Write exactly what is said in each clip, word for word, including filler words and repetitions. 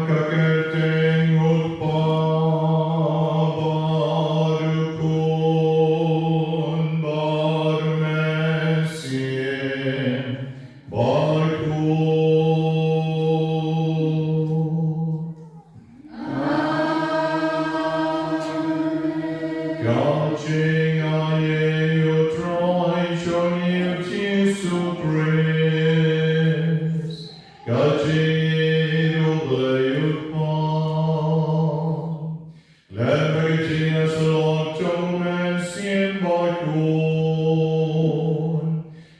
Ka kyrteng U Kpa bad U Khun bad U Mynsiem Bakhuid. Ka jingaiei U Trai jong ngi U Jisu Khrist, ka jingïeit U Blei U Kpa, lem bad ka jingïasyllok jong U Mynsiem Bakhuid,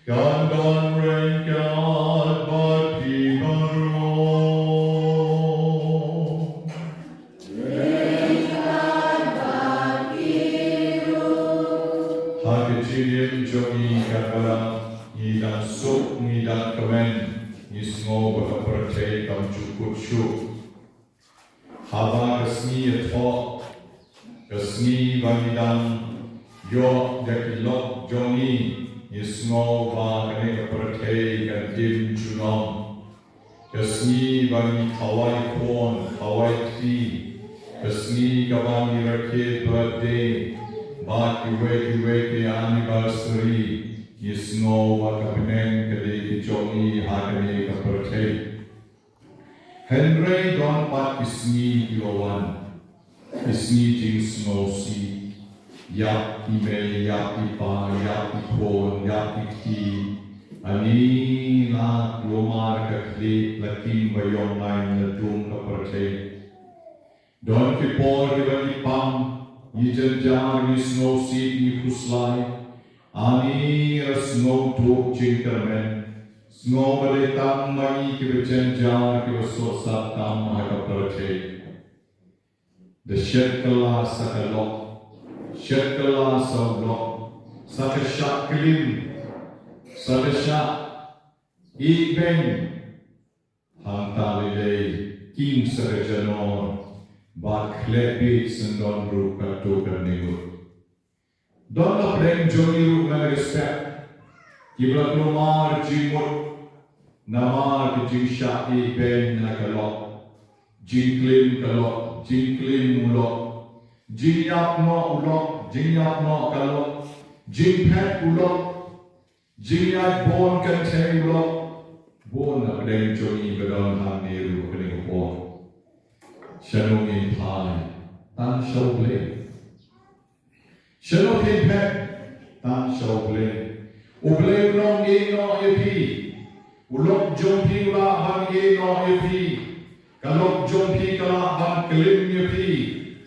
kan don ryngkat bad phi baroh. Ha ka jingim jong ngi katba ngi dang suk, ngi dang kmen, ngi sngew ba ka pyrthei kam ju kut shuh. Haba ka sngi ïathoh, ka sngi ba ngi dang ïoh ïa ki lok jong ngi, ngi sngew ba kane ka pyrthei kan im junom. Ka sngi ba ngi khawai khun, khawai kti, ka sngi kaba ngi rakhe birthday bad kiwei kiwei ki anniversary, ngi sngew ba ka bneng ka dei ka jong ngi ha kane ka pyrthei. Hynrei don pat ki sngi kiba wan, ki sngi jingsngewsih, ïap i mei, ïap i pa, ïap i khun, ïap i kti. Ani la kulmar ka khlieh, la king ba ïong ngai na dum ka pyrthei. Don ki por kiba ngi pang, ngi jynjar, ngi sngewsih, ngi khuslai. Ani la sngew duh jingkyrmen, sngew ba dei tang ma ngi kiba jynjar, kiba sohsat tam ha ka pyrthei. Da shet kylla sa ka lok, shet kylla sa u lok, sa ka shah klim, sa ka shah ibeiñ. Hangta lei lei king sa ka janor, bad khleh bieit syndon ruh katto katne ngut. Don la pdeng jong ngi ruh na ka step, kiba la kulmar jingmut namar ka jingshah ibeiñ na ka lok, jingklim ka lok, jingklim u lok, jingïap noh u lok, jingïap noh ka lok, jingphet u lok, jingïaid bun kynthei u lok. Bun na pdeng jong ngi ba don hangne ruh kane ka por. Shano ngin phai? Tang sha U Blei. Shano phin phet? Tang sha U Blei. U Blei u nongïehnoh ïa phi. U lok jong phi u lah ban ïehnoh ïa phi. Ka lok jong phi ka lah ban klim ïa phi.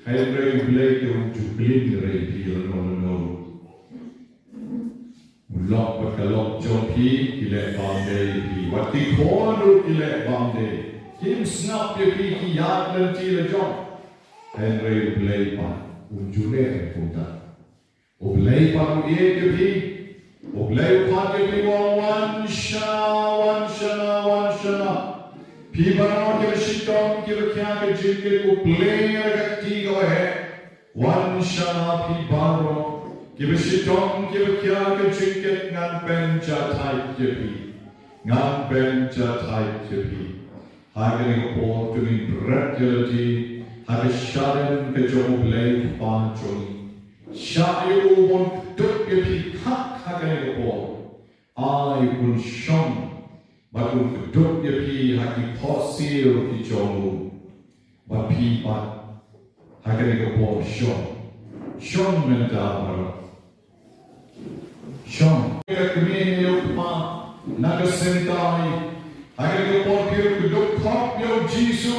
Hynrei U Blei te um ju klim ïa phi lano lano. U lok bad ka lok jong phi ki leh bam dei ïa phi. Wat ki khun ruh ki leh bam dei. Kim sngap ïa phi, ki ïaid lynti la jong. Hynrei U Blei pat um ju leh kumta. U Blei pat u ïeit ïa phi. U Blei u khot ïa phi, u ong, wan shana, wan shana, wan shana. Phi baroh kiba shitom kiba khia ka jingkit, u plie ïa ka kti kaba heh. Wan shana phi baroh kiba shitom kiba khia ka jingkit, ngan pynjahthait ïa phi. Ngan pynjahthait ïa phi. Ha kane ka por to ngin bret ïa lade ha ka shadem ka jong U Blei U Kpa jong ngi. Shah ïa u ban kdup ïa phi khah ha kane ka por. Ai un shong bad un kdup ïa phi ha ki khohsiew ki jong u. Bad phi pat ha kane ka por shong. Shong mynta baroh. Shong. Ka kmie ïa u kpa na ka syntai. Ha kane ka por phi ruh kdup khop ïa u Jisu.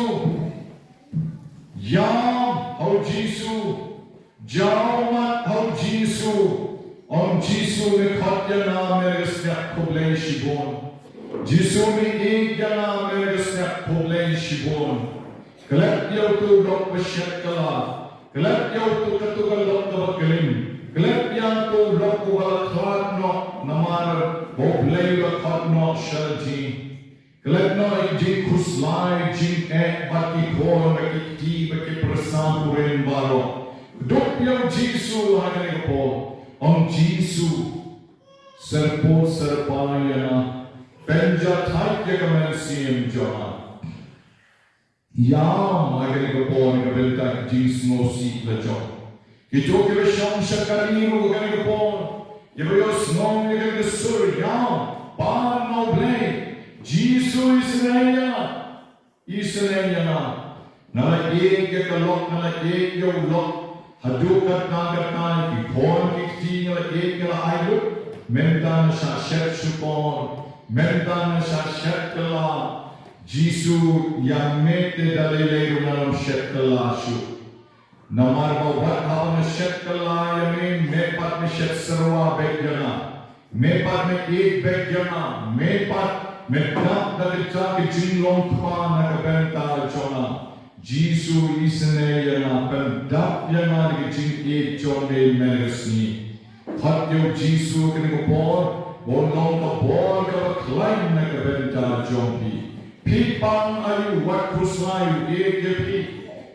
Ïam ha u Jisu. Jaw mat ha u Jisu. Ong, Jisu, me khot ïa nga, me la sngap, khublei shibun. Jisu, me ïeit ïa nga, me la sngap, khublei shibun. Klet ïa uto u lok ba shet kylla. Klet ïa uto, kato ka lok kaba klim. Klet ïa uto u lok uba la khlad noh namar ba U Blei u la khot noh sha la jong ngi. Klet noh ïa ki jingkhuslai, jingeh bad ki khun bad ki kti bad ki pyrsa kurim baroh. Kdup ïa u Jisu ha kane ka por. Ong, Jisu, syrpud syrpai ïa nga. Pynjahthait ïa ka mynsiem jong nga. Ïam ha kane ka por na ka bynta ka jingsngewsih la jong kito kiba shong sha kali ruh ha kane ka por, kiba ïohsngew ïa kane ka sur, ïam, pan na U Blei. Jisu, isynei ïa nga, isynei ïa nga. Nga la ïeit ïa ka lok, nga la ïeit ïa u lok. Haduh katta katta ki khun ki kti nga la ïeit, nga la ai lut. Mynta nga shah shet shukor, mynta nga shah shet kylla. Jisu, ïa me te da lei lei ruh ngan ym shet kylla shuh. Namar ba wat haba nga shet kylla ïa me, me pat me shet syrwa beit ïa nga. Me pat me ïeit beit ïa nga, me pat me dap da kata ka jinglong kpa na ka bynta jong nga. Jisu, isynei ïa nga, pyndap ïa nga da ka jingïeit jong me mynne ka sngi. Khot ïa U Jisu ha kane ka por, ba un long ka bor kaba khlaiñ na ka bynta jong phi. Phi pang aïu, wat khuslai, u ïeit ïa phi.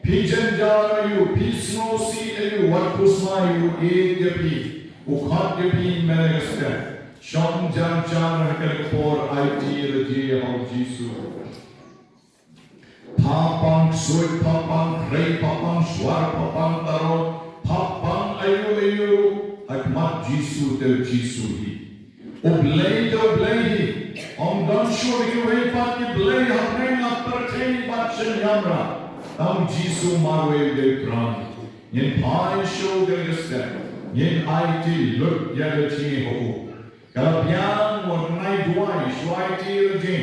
Phi jynjar aïu, phi sngewsih aïu, wat khuslai, u ïeit ïa phi. U khot ïa phi mynne ka step. Shong jar jar ha kane ka por, aiti lade ha U Jisu. Pha pang ksuid, pha pang khrei, pha pang shuar, pha pang tarot, pha pang aïu aïu, ha khmat Jisu te U Jisu hi. U Blei te U Blei hi. Ym don shuh kiwei pat ki blei hapdeng la pyrthei bad shen ïamra. Tang U Jisu marwei u dei u Trai. Ngin phai shuh ha kane ka step. Ngin aiti lut ïa lade ha u. Ka la biang wat nai duwai, shu aiti lade.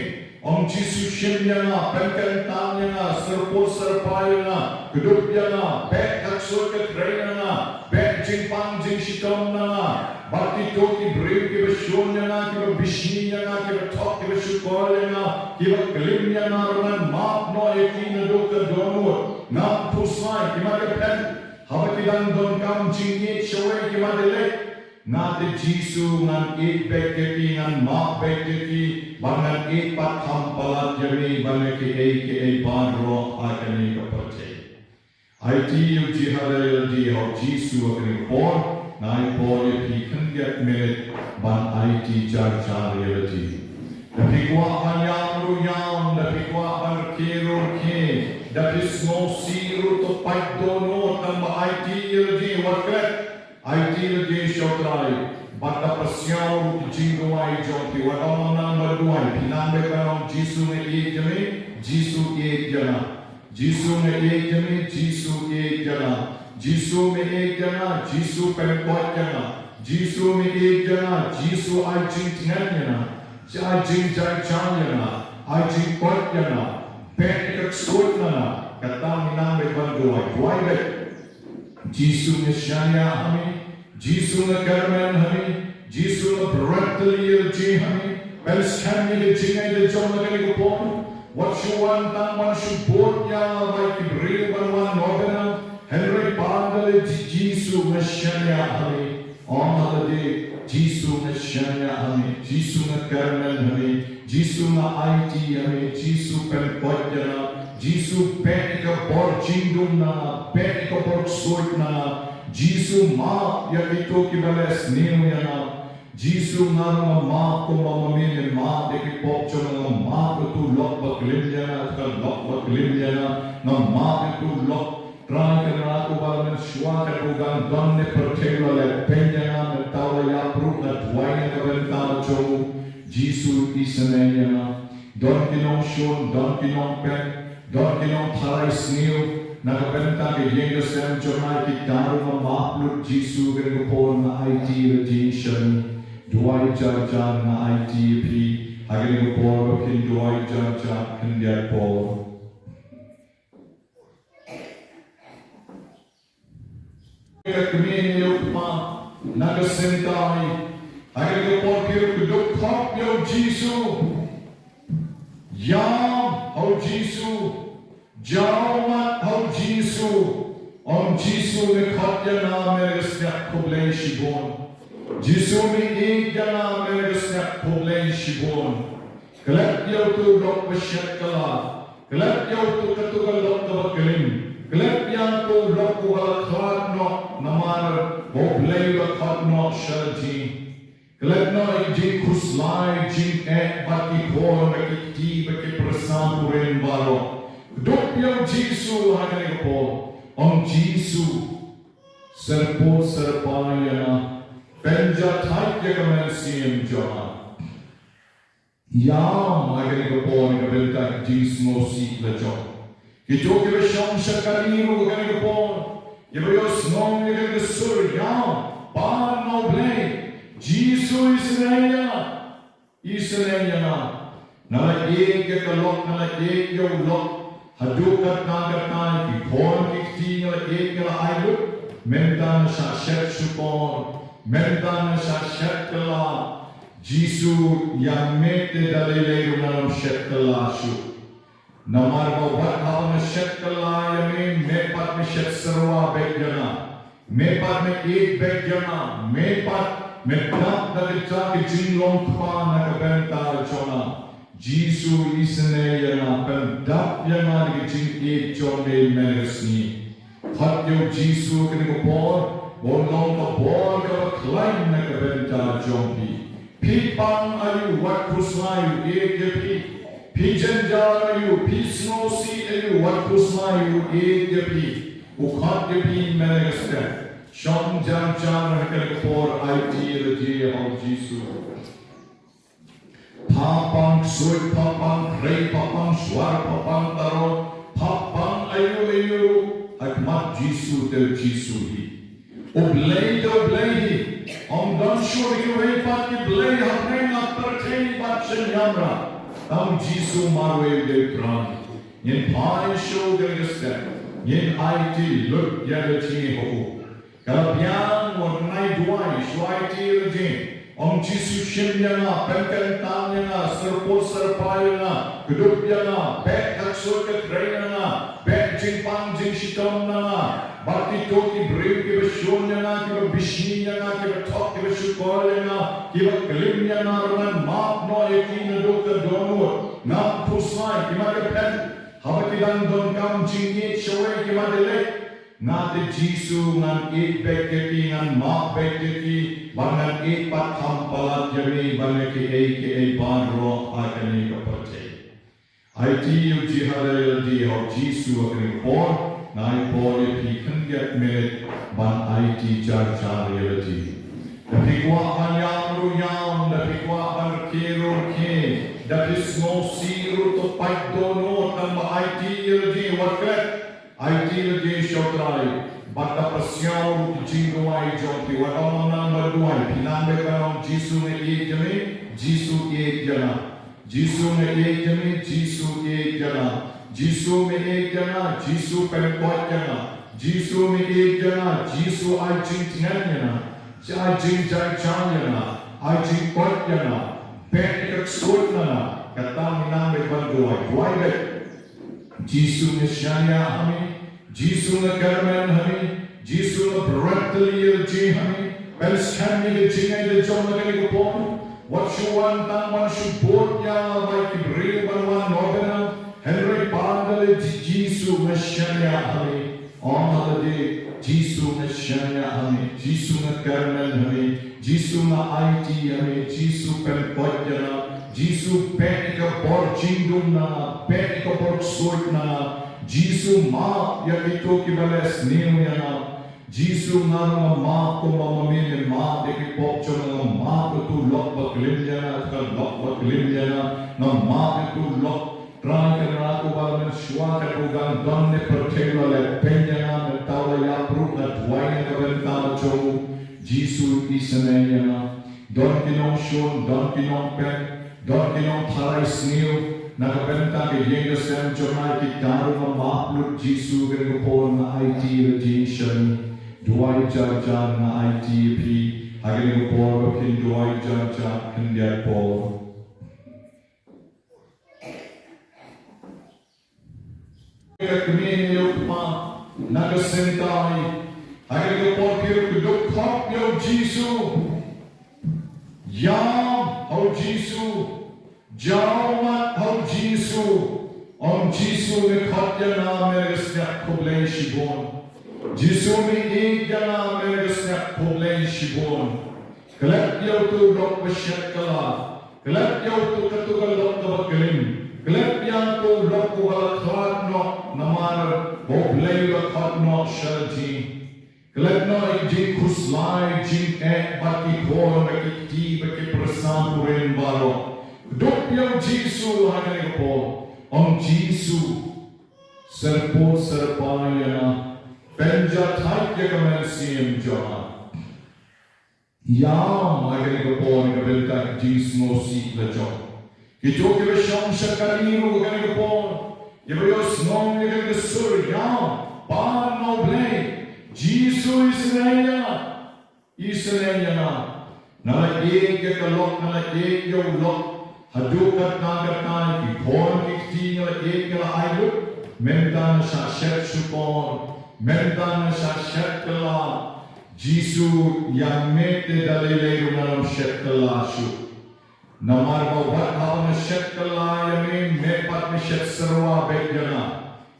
Ong Jisu, shim ïa nga, pynkyntang ïa nga, syrpud syrpai ïa nga, kdup ïa nga, beh ka ksuid ka khrei na nga, beh jingpang jingshitom na nga. Bad kito ki briew kiba shun ïa nga, kiba bishni ïa nga, kiba thok, kiba shukor ïa nga, kiba klim ïa nga, ruh ngan map noh ïa ki naduh ka dohnud. Ngam khuslai, ki mat ïa phet. Haba ki dang donkam jingïeit shawei, ki mat ïa leit. Nga te Jisu ngan ïeit beit ïa phi, ngan map beit ïa phi, bad ngan ïeit pat kham palat ïa me ban ïa kiei kiei baroh ha kane ka pyrthei. Aiti ïa U Jisu, ha ïa lade ha U Jisu ha kane ka por. Nga ai por ïa phi khyndiat minit ban aiti jar jar ïa lade. Da phi kwah ban ïam ruh ïam, da phi kwah ban rkhie ruh rkhie, da phi sngewsih ruh to pait dohnud, tang ba aiti ïa lade, wat klet. Aiti lade sha U Trai, bad da pyrshang ruh ki jingduwai jong phi, wat ong nang ban duwai, phi nang beit ban ong, Jisu nga ïeit ïa me, Jisu ïeit ïa nga. Jisu nga ïeit ïa me, Jisu ïeit ïa nga. Jisu me ïeit ïa nga, Jisu pynkoit ïa nga. Jisu me ïeit ïa nga, Jisu ai jingtngen ïa nga. Ai jingjynjar ïa nga, ai jingkoit ïa nga. Beh ïa ka ksuid na nga, kata ngi nang beit ban duwai, duwai beit. Jisu nga shaniah ha me, Jisu nga kyrmen ha me, Jisu nga bret tylli ïa lade ha me. Pynskhem ïa ka jingïeit jong nga ha kane ka por. Wat shu wan tang ban shu bud ïa nga bai ki briew ban wan nohbynriew. Hynrei pan da lade Jisu nga shaniah ha me. Ong ha lade, Jisu nga shaniah ha me, Jisu nga kyrmen ha me, Jisu nga aiti ha me, Jisu pynkoit ïa nga, Jisu beh ïa ka bor jingdum na nga, beh ïa ka bor ksuid na nga, Jisu map ïa kito kiba leh sniew ïa nga. Jisu nga ruh nga map kumba ma me me map ïa ki pop jong nga, nga map ïa uto u lok ba klim ïa nga, ka lok ba klim ïa nga, nga map ïa uto u lok Trai Kynrad uba la mynshuwa, katba u dang don ne pyrthei u la leh pyn ïa nga, mynta u la ïap ruh, nga duwai na ka bynta jong u. Jisu isynei ïa nga. Don ki nongshun, don ki nongpeit, don ki nongtharai sniew na ka bynta ka ïing ka sem jong nga, kita ruh nga map lut Jisu, ha kane ka por nga aiti lade sha me. Duwai jar jar, nga aiti ïa phi ha kane ka por ba phin duwai jar jar khyndiat por. Ka kmie ïa u kpa na ka syntai. Ha kane ka por phi ruh kdup khop ïa u Jisu. Ïam ha u Jisu. Jaw mat ha u Jisu. Ong Jisu me khot ïa nga, me ka sngap, khublei shibun. Jisu me ïeit ïa nga, me ka sngap, khublei shibun. Klet ïa uto u lok ba shet kylla. Klet ïa uto, kato ka lok kaba klim. Klet ïa uto u lok uba la khlad noh namar ba U Blei u la khot noh sha lade. Klet noh ïa ki jingkhuslai, jingeh bad ki khun bad ki kti bad ki pyrsa kurim baroh. Kdup ïa Jisu ha kane ka por. Ong Jisu, syrpud syrpai ïa nga, pynjahthait ïa ka mynsiem jong nga. Ïam ha kane ka por, ka bynta ka jingsngewsih la jong kito kiba shong sha kali ruh ha kane ka por, kiba ïohsngew ïa kane ka sur, ïam, pan na U Blei. Jisu, isynei ïa nga. Isynei ïa nga. Nga la ïeit ïa ka lok, nga la ïeit ïa u lok. Haduh katta katta ki khun ki kti nga la ïeit, nga la ai lut. Mynta nga shah shet shukor, mynta nga shah shet kylla. Jisu, ïa me te da lei lei ruh ngam shet kylla shuh. Namar ba wat haba nga shet kylla ïa me, me pat me shet syrwa beit ïa nga. Me pat me ïeit beit ïa nga. Me pat me dap da kata ka jinglong kpa na ka bynta jong nga. Jisu, isynei ïa nga, pyndap ïa nga da ka jingïeit jong me mynne ka sngi. Khot ïa u Jisu ha kane ka por, ba un long ka bor kaba khlaiñ na ka bynta jong phi. Phi pang aïu, wat khuslai, u ïeit ïa phi. Phi jynjar aïu, phi sngewsih aïu, wat khuslai, u ïeit ïa phi. U khot ïa phi mynne ka step. Shong jar jar ha kane ka por, aiti ïa lade ha u Jisu. Pha pang ksuid, pha pang khrei, pha pang shuwar, pha pang tarot, pha pang aïu aïu, ha khmat Jisu te u Jisu hi. U Blei te u Blei hi. Ym don shuh kiwei pat ki blei hapdeng ka pyrthei bad sha niamra. Tang u Jisu marwei u dei u Trai. Ngin phai shuh ha kane ka step. Ngin aiti lut ïa lade ha u. Ka la biang, wat nai duwai, shu aiti ïa lade. Ong Jisu, shim ïa nga, pynkyntang ïa nga, syrpud syrpai ïa nga, kdup ïa nga, beh ka ksuid ka khrei ïa nga, beh jingpang jingshitom na nga. Bad kito ki briew kiba shun ïa nga, kiba bishni ïa nga, kiba thok, kiba shukor ïa nga, kiba klim ïa nga ruh, ngan map noh ïa ki naduh ka dohnud. Ngam khuslai, ki mat ka phet. Haba ki dang donkam jingïeit shawei, ki mat ïaleh. Nga te Jisu ngan ïeit beit ïa ki, ngan map beit ïa ki, bad ngan ïeit pat kham palat ïa me ban ïa kiei kiei baroh ha kane ka pyrthei. Aiti ïa u jingïada ïa lade ha u Jisu ha kane ka por. Nga ai por ïa phi khyndiat minit ban aiti jar jar ïa lade. Da phi kwah ban ïam ruh ïam, da phi kwah ban rkhie ruh rkhie, da phi sngewsih ruh, to pait dohnud, tang ba aiti ïa lade, wat klet. Aiti lade sha u Trai, bad da pynshai ruh ki jingduwai jong phi, wat ym nang ban duwai, phi nang beit ban ong, Jisu nga ïeit ïa me, Jisu ïeit ïa nga. Jisu nga ïeit ïa me, Jisu ïeit ïa nga. Jisu nga ïeit ïa nga, Jisu pynkoit ïa nga. Jisu nga ïeit ïa nga, Jisu ai jingtngen ïa nga. Ai jingjynjar ïa nga, ai jingkoit ïa nga. Beh ïa ka ksuid na nga, kata ngi nang beit ban duwai, duwai beit. Jisu nga shaniah ha me, Jisu nga kyrmen ha me, Jisu nga bret tylli ïa lade ha me, pynskhem ïa ka jingïada jong nga ha kane ka por. Wat shu wan tang ban shu bud ïa nga ba ki briew ban wan nohbynrang, hynrei pan da lade, Jisu nga shaniah ha me. Ong ha lade, Jisu nga shaniah ha me, Jisu nga kyrmen ha me, Jisu nga aiti ha me, Jisu pynkoit ïa nga, Jisu beh ïa ka bor jingdum na nga, beh ïa ka bor ksuid na nga, Jisu map ïa kito kiba leh sniew ïa nga. Jisu nga ruh nga map kumba ma me me map ïa ki pop jong nga, nga map ïa uto u lok ba klim ïa nga, ka lok ba klim ïa nga, nga map ïa uto u lok. Trai kynrad, uba la mynshuwa katba u dang don ne pyrthei u la leh pyn ïa nga, mynta u la ïap ruh, nga duwai na ka bynta jong u. Jisu isynei ïa nga. Don ki nongshun, don ki nongpeit, don ki nongtharai sniew na ka bynta ka ïing ka sem jong nga, kita ruh nga map lut Jisu ha kane ka por, nga aiti ïa lade sha me. Duwai jar jar, nga aiti ïa phi ha kane ka por ba phin duwai jar jar khyndiat por. Ka kmie ïa u kpa na ka syntai. Ha kane ka por phi ruh kdup khop ïa u Jisu. Ïam ha u Jisu. Jaw mat ha u Jisu. Ong Jisu me khot ïa nga, me ka sngap khublei shibun. Jisu me ïeit ïa nga, me ka sngap khublei shibun. Klet ïa uto u lok ba shet kylla. Klet ïa uto, kato ka lok kaba klim. Klet ïa uto u lok uba la khlad noh, namar ba U Blei u la khot noh sha la jong ngi. Klet noh ïa ki jingkhuslai, jingeh bad ki khun bad ki kti bad ki pyrsa kurim baroh. Kdup ïa U Jisu ha kane ka por. Ong Jisu, syrpud syrpai ïa nga, pynjahthait ïa ka mynsiem jong nga. Ïam ha kane ka por na ka bynta ka jingsngewsih la jong kito kiba shong sha kali ruh ha kane ka por, kiba ïohsngew ïa kane ka sur, ïam, pan na U Blei. Jisu, isynei ïa nga, isynei ïa nga. Nga la ïeit ïa ka lok, nga la ïeit ïa u lok. Haduh katta katta ki khun ki kti nga la ïeit, nga la ai lut. Mynta nga shah shet shukor, mynta nga shah shet kylla. Jisu, ïa me te da lei lei ruh ngan ym shet kylla shuh. Namar ba wat haba nga shet kylla ïa me, me pat me shet syrwa beit ïa nga.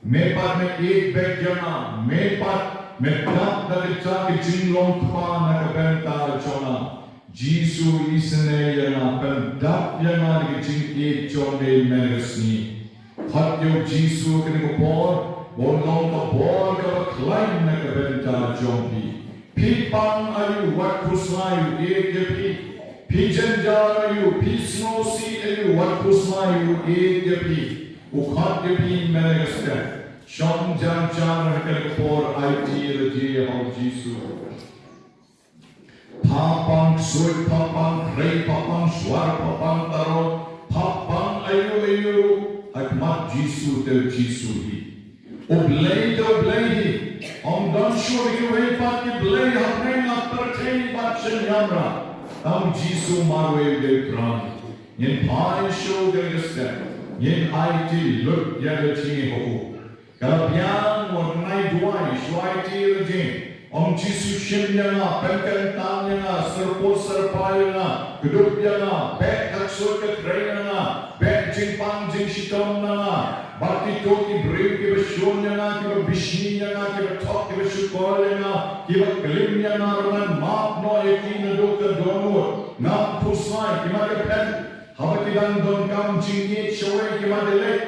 Me pat me ïeit beit ïa nga, me pat me dap da kata ka jinglong kpa na ka bynta jong nga. Jisu, isynei ïa nga, pyndap ïa nga da ka jingïeit jong me mynne ka sngi. Khot ïa U Jisu kane ka por, ba un long ka bor kaba khlaiñ na ka bynta jong phi. Phi pang aïu, wat khuslai, U ïeit ïa phi. Phi jynjar aïu, phi sngewsih aïu, wat khuslai, U ïeit ïa phi. U khot ïa phi mynne ka step. Shong jar jar ha kane ka por, aiti ïa lade ha U Jisu. Pha pang ksuid, pha pang khrei, pha pang shwar, pha pang tarot, pha pang aïu aïu, ha khmat Jisu te U Jisu hi. U Blei te U Blei hi. Ym don shuh kiwei pat ki blei hapdeng la pyrthei bad sha niamra. Tang U Jisu marwei U dei U Trai. Ngin phai shuh kane ka step. Ngin aiti lut ïa ka jingim ha U. Ka la biang, wat nai duwai, shu aiti ïa lade. Ong Jisu, shim ïa nga, pynkyntang ïa nga, syrpud syrpai ïa nga, kdup ïa nga, beh ka ksuid ka khrei na nga, beh jingpang jingshitom na nga, bad kito ki briew kiba shun ïa nga, kiba bishni ïa nga, kiba thok, kiba shukor ïa nga, kiba klim ïa nga, ruh ngan map noh ïa ki naduh ka dohnud. Ngam khuslai, ki mat ka phet, haba ki dang donkam jingïeit shawei ki mat ka leit.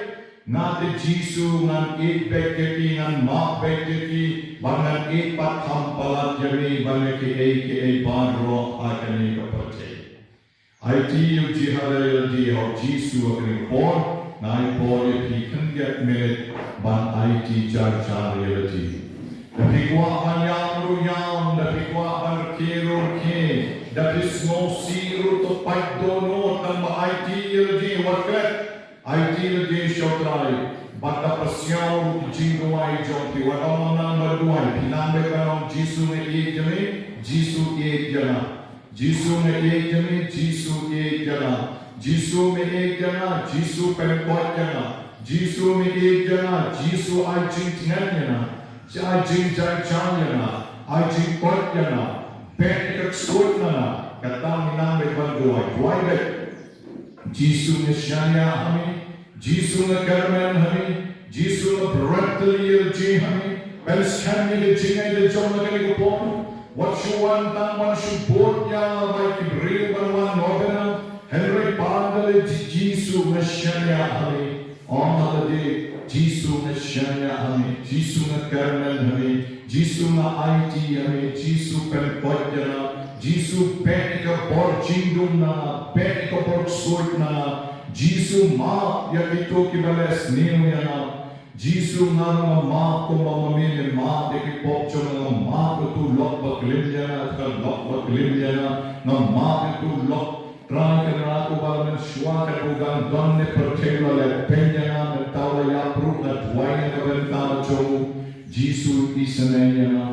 Nga te Jisu ngan ïeit beit ïa ki, ngan map beit ïa ki, bad ngan ïeit pat kham palat ïa me, bad ïa kiei kiei baroh ha kane ka pyrthei. Aiti ïa U Jisu ha lade, ha U Jisu ha kane ka por, nga ai por ïa phi khyndiat minit ban aiti jar jar ïa lade. Da phi kwah ban ïam ruh ïam, da phi kwah ban rkhie ruh rkhie, da phi sngewsih ruh to pait dohnud, tang ba aiti ïa lade, wat klet. Aiti lade sha U Trai, bad da pyrshang ruh ki jingduwai jong phi, wat ym nang ban duwai, phi nang beit ban ong Jisu nga ïeit ïa me, Jisu ïeit ïa nga. Jisu nga ïeit ïa me, Jisu ïeit ïa nga. Jisu me ïeit ïa nga, Jisu pynkoit ïa nga. Jisu me ïeit ïa nga, Jisu ai jingtngen ïa nga. Ai jingjynjar ïa nga, ai jingkoit ïa nga. Beh ïa ka ksuid na nga, kata ngi nang beit ban duwai, duwai beit. Jisu nga shaniah ha me, Jisu nga kyrmen ha me, Jisu nga bret tylli ïa lade ha me, pynskhem ïa ka jingngeit la jong nga kane ka por. Wat shu wan tang ban shu bud ïa nga bad ki briew ban wan nohbynriew, hynrei pan da lade Jisu nga shaniah ha me. Ong ha lade, Jisu nga shaniah ha me, Jisu nga kyrmen ha me, Jisu nga aiti ha me, Jisu pynkoit ïa nga, Jisu beh ïa ka bor jingdum na nga, beh ïa ka bor ksuid na nga, Jisu map ïa kito kiba leh sniew ïa nga. Jisu nga ruh nga map kumba ma me me map ïa ki pop jong nga, nga map ïa uto u lok ba klim ïa nga, ka lok ba klim ïa nga, nga map ïa uto u lok Trai Kynrad uba la mynshuwa, katba u dang don ne pyrthei u la leh pyn ïa nga, mynta u la ïap ruh, nga duwai na ka bynta jong u. Jisu isynei ïa nga.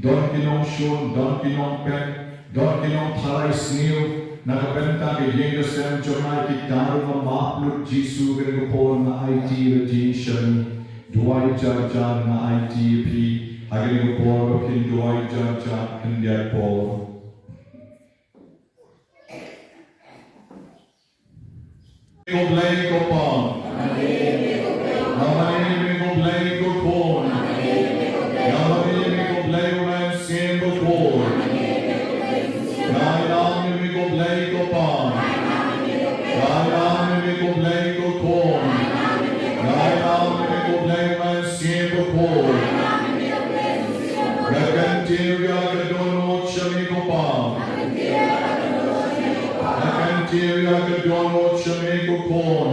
Don ki nongshun, don ki nongpeit, don ki nongtharai sniew na ka bynta ka ïing ka sem jong nga, kita ruh nga map lut Jisu kane ka por, nga aiti ïa lade sha me. Duwai jar jar, nga aiti ïa phi ha kane ka por, ba phin duwai jar jar khyndiat por. Ko Blei ko Pa. Namar ïa me ko Blei ko Khun. Namar ïa me ko Blei u Mynsiem Bakhuid. Nga ïam ïa me ko Blei ko Pa. Nga ïam ïa me ko Blei ko Khun. Nga kyntiew ïa ka dohnud sha me ko Pa. Nga kyntiew ïa ka dohnud sha me ko Khun.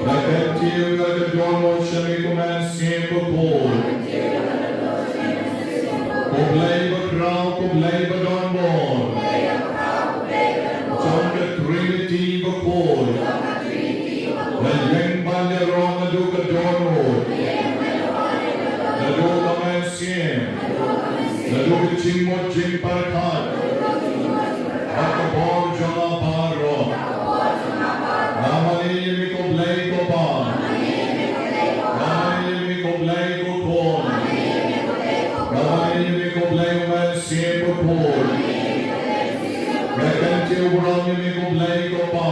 Nga kyntiew ïa ka dohnud sha me ko Mynsiem Bakhuid. Ko Blei bakhraw, ko Blei badonbor. Jong ka Trinity bakhuid. Nga ïeng ban ïaroh naduh ka dohnud, naduh ka mynsiem, naduh ka jingmut jingpyrkhat, bad ka bor jong nga baroh. Nga mane ïa me ko Blei ko Pa. Nga mane ïa me ko Blei ko Khun. Nga mane ïa me ko Blei u Mynsiem Bakhuid. Nga kyntiew burom ïa me ko Blei ko Pa.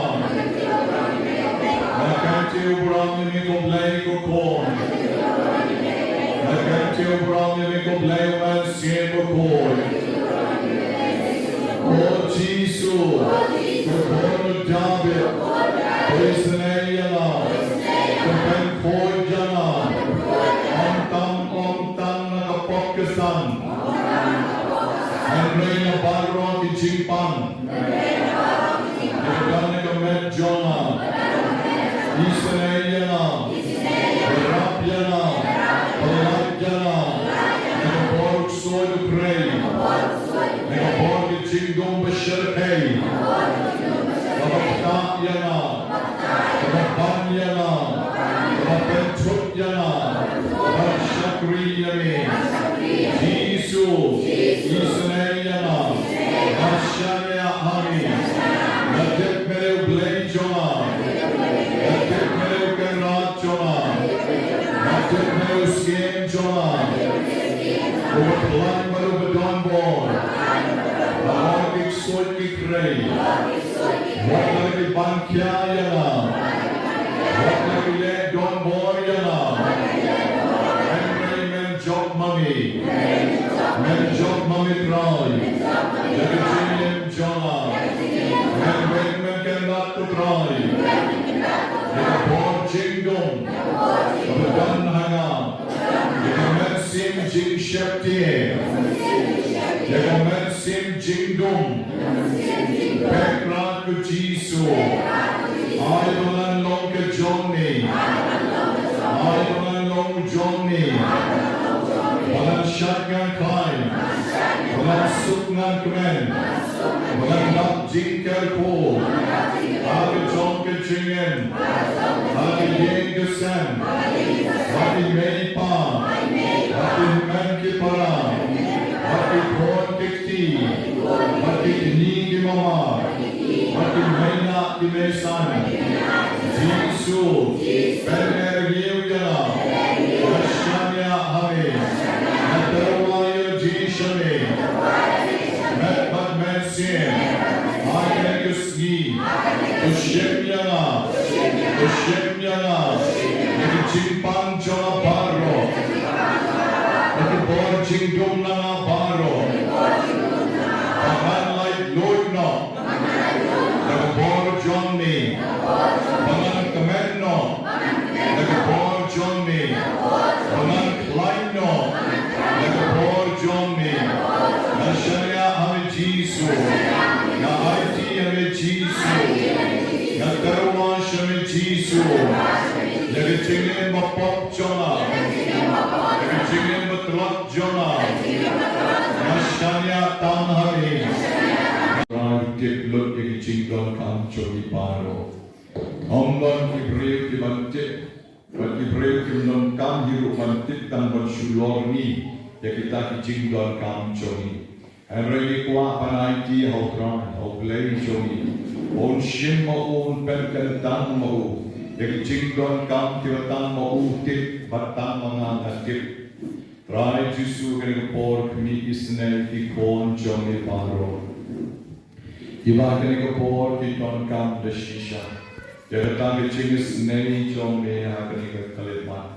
Nga kyntiew burom ïa me ko Blei ko Khun. Nga kyntiew burom ïa me ko Blei u Mynsiem Bakhuid. O Jisu, ko Khun u Dabid, to isynei ïa nga, to pynkhuid ïa nga, ym tam ym tang na ka pop ka san, hynrei na baroh ki jingpang kiba don ha ka met jong nga. Isynei ïa nga, ïarap ïa nga, pynlait ïa nga na ka bor u ksuid u khrei, na ka bor ka jingdum ba shyrkhei, kaba ktah ïa nga, kaba ban ïa nga, kaba pynthut ïa nga ban shakri ïa me. Jisu, isynei ïa nga, nga shaniah ha me. Nga tip me dei u Blei jong nga. Nga tip me dei u Kynrad jong nga. Nga tip me dei u Syiem jong nga, uba khlaiñ bad uba donbor. Halor ki ksuid ki khrei, wat la ki ban khia ïa nga, wat la ki leh donbor ïa nga, hynrei men jop ma me. Men jop ma me Trai ïa ka jingim jong nga. Men weng men kyndat ko Trai ïa ka bor jingdum kaba don ha nga, ïa ka mynsiem jingsheptieng, ïa ka mynsiem jingdum. Peit Trai ko Jisu, ai ba ngan long ka jong me, ai ba ngan long jong me, ba ngan shait ngan khlaiñ, ba ngan suk ngan kmen, ba ngan lap jingkyrkhu ha ka jong ka jingim, ha ka ïing ka sem, ha ki mei pa, ha ki hynmen ki para, ha ki khun ki kti, ha ki kñi ki mama, ha ki mei nah ki mei saiñ. Jisu, pynrem ïa nga, nga shaniah ha me, nga tyrwa ïa ka jingshisha me. Met bad mynsiem, ha kane ka sngi, to shim ïa nga, to shim ïa nga, ïa ka jingpang jong nga baroh, ïa ka bor jingdum na nga baroh, ba ngan lait luid noh da ka bor jong me, ba ngan kmen noh da ka bor jong me, ba ngan khlaiñ noh da ka bor jong me. Nga shaniah ha me Jisu, nga aiti ïa me Jisu, nga tyrwa sha me Jisu, ïa ka jingim ba pop jong nga, ïa ka jingim ba tlot jong nga, nga shaniah tang ha me. Trai, tip lut ïa ki jingdonkam jong ngi baroh. Ym don ki briew ki ban tip, bad ki briew kim donkam hi ruh ban tip tang ban shu lor ngi ïa kita ki jingdonkam jong ngi. Hynrei ngi kwah ban aiti ha u Trai, ha u Blei jong ngi, ba un shim ma u, un pynkyntang ma u ïa ki jingdonkam kiba tang ma u tip bad tang ma nga nga tip. Trai Jisu, kane ka por khmih, isynei ïa ki khun jong me baroh kiba ha kane ka por ki donkam da shisha ïa kata ka jingisynei jong me ha kane ka khyllipmat.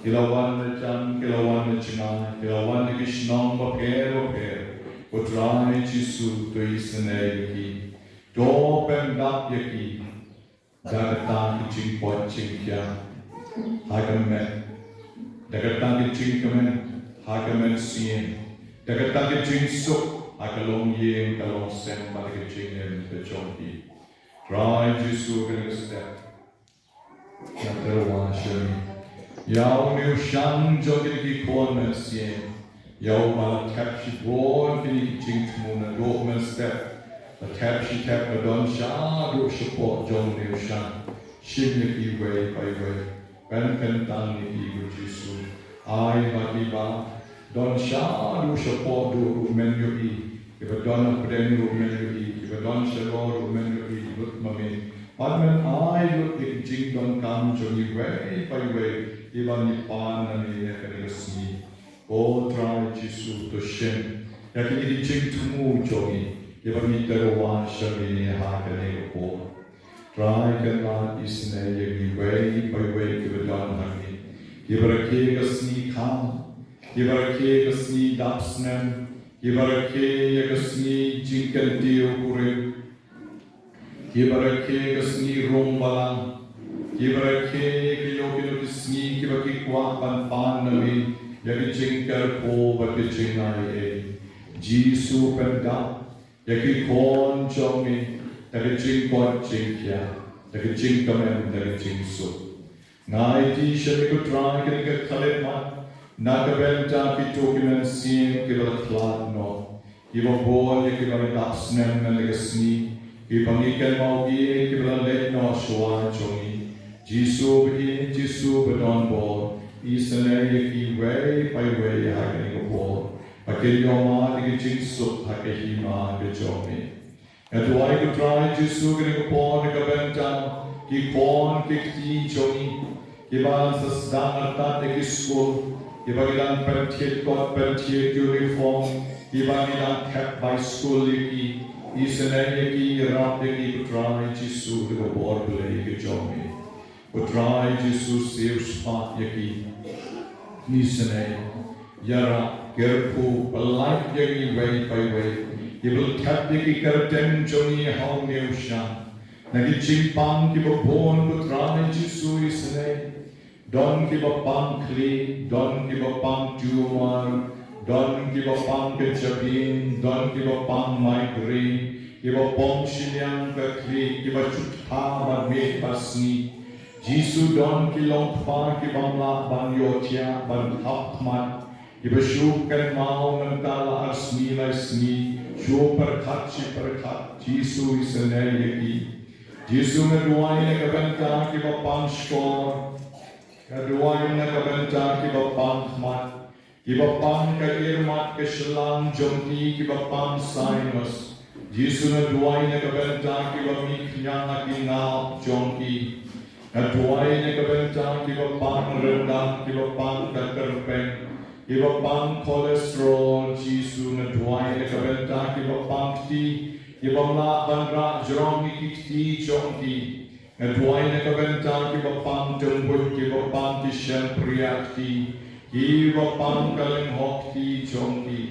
Ki la wan na jan, ki la wan na jngai, ki la wan na ki shnong bapher bapher. Ko Trai Jisu, to isynei ïa ki, to pyndap ïa ki da kata ka jingkoit jingkhiah ha ka met Da kata ka jingkmen ha ka mynsiem, da kata ka jingsuk ha ka longïing ka longsem bad ka jingim ka jong ki. Trai Jisu, kane ka step nga tyrwa sha me ïa une u shang jong kine ki khun mynsiem, ïa uba la thep shibun kine ki jingthmu naduh mynstep. La thep shi thep, la don shaduh shapoh jong une u shang. Shim ïa kiwei pa iwei, pynkyntang ïa ki, ko Jisu. Ai ba kiba don shaduh shapoh ruh men ïohi, kiba don hapdeng ruh men ïohi, kiba don shalor ruh men ïohi lut ma me. Bad men ai lut ïa ki jingdonkam jong iwei pa iwei iba ngi pan na me ïa kane ka sngi. Ko Trai Jisu, to shim ïa kine ki jingthmu jong ngi kiba ngi tyrwa sha me ha kane ka por. Trai, kynmaw isynei ïa kiwei pa iwei kiba don hangne, kiba rakhe ka sngi kham, kiba rakhe ka sngi dap snem, kiba rakhe ïa ka sngi jingkyntiew kurim, kiba rakhe ka sngi rung balang, kiba rakhe ïa ki ïoh kino ki sngi kiba ki kwah ban pan na me ïa ki jingkyrkhu bad ki jingaiei. Jisu, pyndap ïa ki khun jong me da ka jingkoit jingkhiah, da ka jingkmen, da ka jingsuk. Nga aiti sha me, ko Trai, kane ka khyllipmat na ka bynta kito ki mynsiem kiba la khlad noh, kiba bun ïa kiba la dap snem mynne ka sngi, kiba ngi kynmaw ïa kiba la leit noh shuwa jong ngi. Jisu ba ïeit, Jisu ba don bor, isynei ïa kiwei pa iwei ha kane ka por, ba kin ïoh mad ïa ka jingsuk ha ka hima ka jong me. Nga duwai, ko Trai Jisu, kane ka por na ka bynta ki khun ki kti jong ngi, kiba sa sdang artat ïa ki skul, kiba ngi dang pynthied kot pynthied uniform, kiba ngi dang thep bai skul ïa ki. Isynei ïa ki, ïarap ïa ki, ko Trai Jisu, da ka bor Blei ka jong me. Ko Trai Jisu, siew spah ïa ki. Isynei, ïarap, kyrkhu, pynlait ïa kiwei pa iwei kiba la thep ïa ki kyrteng jong ngi ha une u shang. Na ki jingpang kiba bun, ko Trai Jisu, isynei. Don kiba pang khlieh, don kiba pang tumor, don kiba pang ka jabieng, don kiba pang migraine, kiba pom shiliang ka khlieh, kiba shu thaw bad miet bad sngi. Jisu, don ki longkpa ki bym lah ban ïohthiah ban khapkhmat, kiba shu kynmaw mynta la ar sngi lai sngi, shu pyrkhat shi pyrkhat. Jisu, isynei ïa ki. Jisu, nga duwai na ka bynta kiba pang shkor, nga duwai na ka bynta kiba pang khmat, kiba pang ka irmat ka shlang jong ki, kiba pang sinus. Jisu, nga duwai na ka bynta kiba mih khñiang ha ki ngap jong ki. Nga duwai na ka bynta kiba pang ryndang, kiba pang ka kyrpeng, kiba pang cholesterol. Jisu, nga duwai na ka bynta kiba pang kti, ki bym lah ban rah jrong ïa ki kti jong ki. Nga duwai na ka bynta kiba pang tyngbuit, kiba pang ki shympriah kti, kiba pang ka lynghok kti jong ki.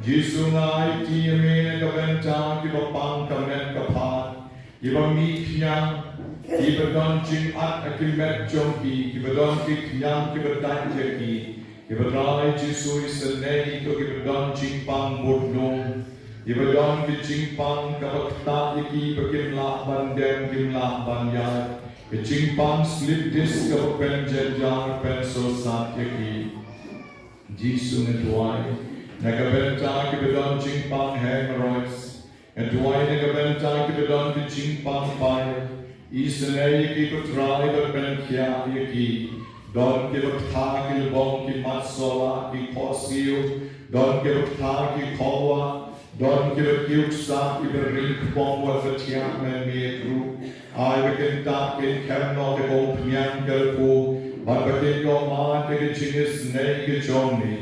Jisu, nga aiti ïa me na ka bynta kiba pang ka met ka phad, kiba mih khñiang, kiba don jingat ha ki met jong ki, kiba don ki khñiang kiba dait ïa ki. Kiba, Trai Jisu, isynei ïa kito kiba don jingpang budnong, kiba don ki jingpang kaba ktah ïa ki ba kim lah ban dem, kim lah ban ïaid, ki jingpang slip disc kaba pynjynjar pynsuhsat ïa ki. Jisu, nga duwai na ka bynta kiba don jingpang hemorrhoids, nga duwai na ka bynta kiba don ki jingpang bile. Isynei ïa ki, ko Trai, bad pynkhiah ïa ki. Don kiba ktah ki lbong, ki mat sola, ki khohsiew, don kiba ktah ki khongwah, don kiba kiew ksah, kiba ring kpong wat ba thiah mynmiet ruh. Ai ba kin tah kin khem noh da ka umphniang kyrkhu, bad ba kin ïoh mad da ka jingisynei ka jong me.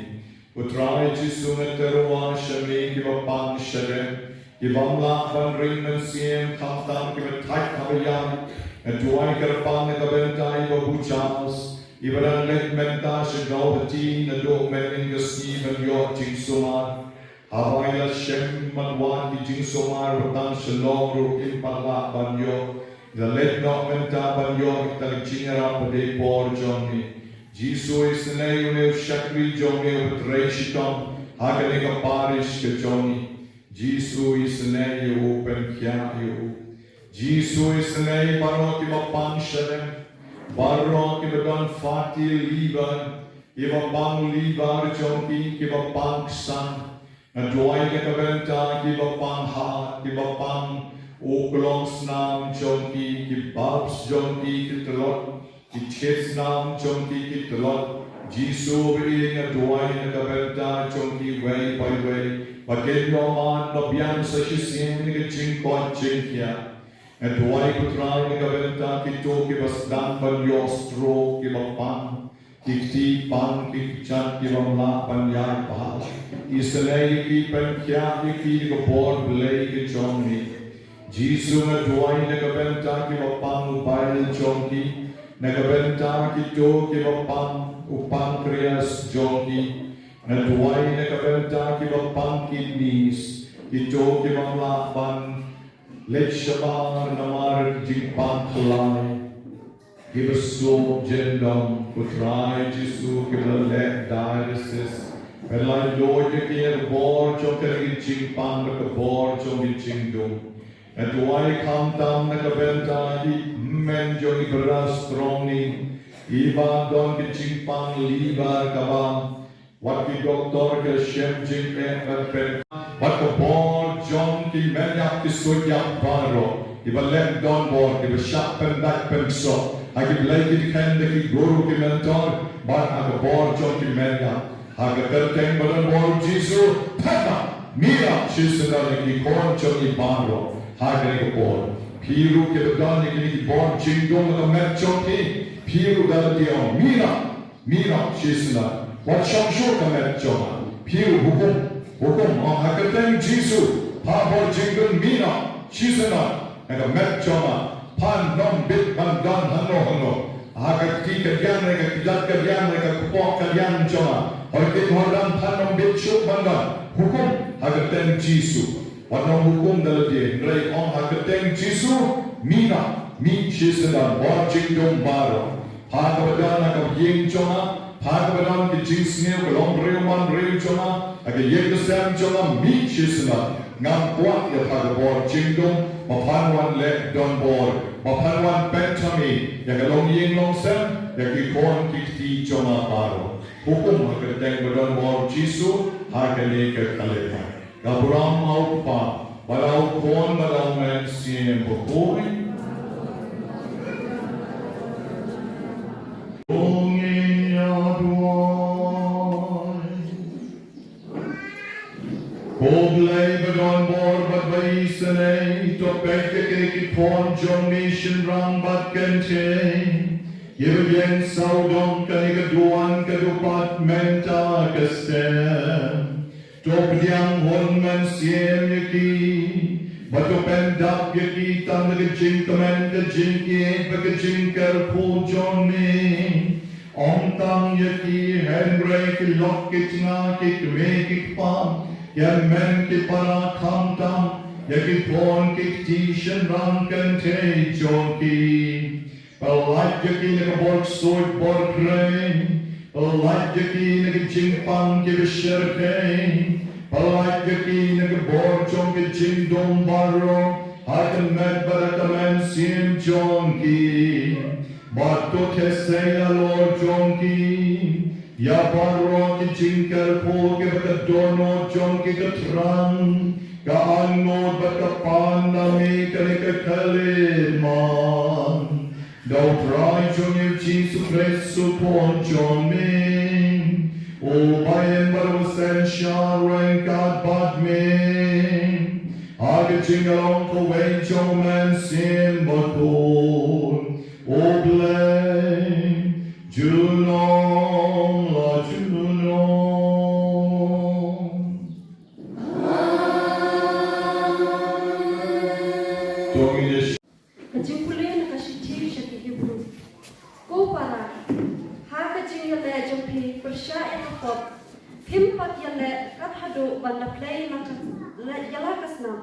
Ko Trai Jisu, nga tyrwa sha me kiba pang shadem, ki bym lah ban ring mynsiem, khamtam kiba thait haba ïaid. Nga duwai kyrpang na ka bynta i Babu Charles, iba dang leit mynta sha Guwahati naduh mynnin ka sngi ban ïoh jingsumar. Haba i la shem bad wad ki jingsumar ba tang shalor ruh im pat lah ban ïoh. I la leit noh mynta ban ïoh ïa kata ka jingïarap ba dei por jong me. Jisu, isynei ïa une u shakri jong me uba trei shitom ha kane ka parish ka jong ngi. Jisu, isynei ïa u, pynkhiah ïa u. Jisu, isynei baroh kiba pang shalem, baroh kiba don fatty liver, kiba pang liver jong ki, kiba pang ksan. Nga duwai na ka bynta kiba pang heart, kiba pang u klong snam jong ki, ki bulbs jong ki ki tlot, ki thied snam jong ki ki tlot. Jisu, ba ïeit, nga duwai na ka bynta jong ki wei pa wei, ba kin ïoh mad ba biang sa shisien na ka jingkoit jingkhiah. Nga duwai, ko Trai, na ka bynta kito kiba sdang ban ïoh stroke, kiba pang, ki kti pang, ki kjat, ki bym lah ban ïaid bha. Isynei ïa ki, pynkhiah ïa ki da ka bor Blei ka jong me. Jisu, nga duwai na ka bynta kiba pang u bile jong ki, na ka bynta kito kiba pang u pancreas jong ki. Nga duwai na ka bynta kiba pang kidneys, kito ki bym lah ban leit shabar namar jingpang khlaiñ. Kiba suk jingdom, ko Trai Jisu, kiba la leh dialysis, pynlait lut ïa ki ha ka bor jong kane ka jingpang bad ka bor jong ka jingdum. Nga duwai khamtam na ka bynta i hynmen jong i brother Strongning, iba don ka jingpang liver kaba wat ki doktor ki la shem jingeh ban pyn, bad ka bor jong ki men ïap ki suit ïap baroh, kiba leh donbor, kiba shah pyndait pynsoh ha ki blei ki dkheiñ da ki guru ki mentor, bad ha ka bor jong ki men ïap. Ha ka kyrteng ba donbor Jisu, phet noh, mih noh shisyndon ïa ki khun jong ngi baroh ha kane ka por. Phi ruh kiba don ïa kine ki bor jingdum ha ka met jong phi, phi ruh da lade ong, mih noh, mih noh shisyndon. Wat shong shuh ka met jong nga. Phi ruh hukum, hukum, ong ha ka kyrteng Jisu, pha bor jingdum, mih noh shisyndon na ka met jong nga. Phan ym bit ban don hangno hangno. Ha ka kti kadiang ne ka kjat kadiang ne ka kpoh kadiang jong nga, ha ka ktien ha ka dang, phan ym bit shuh ban don. Hukum ha ka kyrteng Jisu. Wat nym hukum da lade, hynrei ong ha ka kyrteng Jisu, mih noh, mih shisyndon, bor jingdum baroh. Pha kaba don ha ka ïing jong nga, pha kaba don ka jingsniew ka long briew man briew jong nga, ha ka ïing ka sem jong nga, mih shisyndon. Ngam kwah ïa pha ka bor jingdum ba phan wan leh donbor, ba phan wan pynthame ïa ka longïing longsem, ïa ki khun ki kti jong nga baroh. Hukum ha ka kyrteng ba donbor Jisu ha kane ka khyllipmat. Ka burom ha u Kpa, bad ha u Khun, bad ha u Mynsiem Bakhuid. Ong ïa duwai. Ko Blei ba donbor bad ba isynei, to peit ïa kine ki khun jong me shynrang bad kynthei, kiba ïeng sawdong kane ka duwan ka dewpat mynta ka step. To pdiang hun mynsiem ïa ki, bad to pyndap ïa ki tang da ka jingkmen, ka jingïeit bad ka jingkyrkhu jong me. Ym tang ïa ki hynrei ki lok ki tnga, ki kmie ki kpa, ki hynmen ki para, khamtam ïa ki khun ki kti shynrang kynthei jong ki. Pyllait ïa ki na ka bor ksuid bor khrei. Pyllait ïa ki na ka jingpang kiba shyrkhei. Pyllait ïa ki na ka bor jong ka jingdum baroh ha ka met bad ha ka mynsiem jong ki. Bad to theh sei halor jong ki ïa baroh ki jingkyrkhu kiba ka dohnud jong ki ka thrang, ka angnud bad ka pan na me kane ka khyllipmat. Da U Trai jong ngi U Jisu Khrist U Khun jong me, uba im bad uba synshar ryngkat bad me ha ka jingïalong kawei jong U Mynsiem Bakhuid, U Blei, junom la junom. To ngin ïa Ka jingpule na ka shithi sha ki Hebru. Ko para, ha ka jingïaleh jong phi pyrshah ïa ka pop, phim pat ïaleh kat haduh ban da plie ïa la ka, la, ïa la ka snam.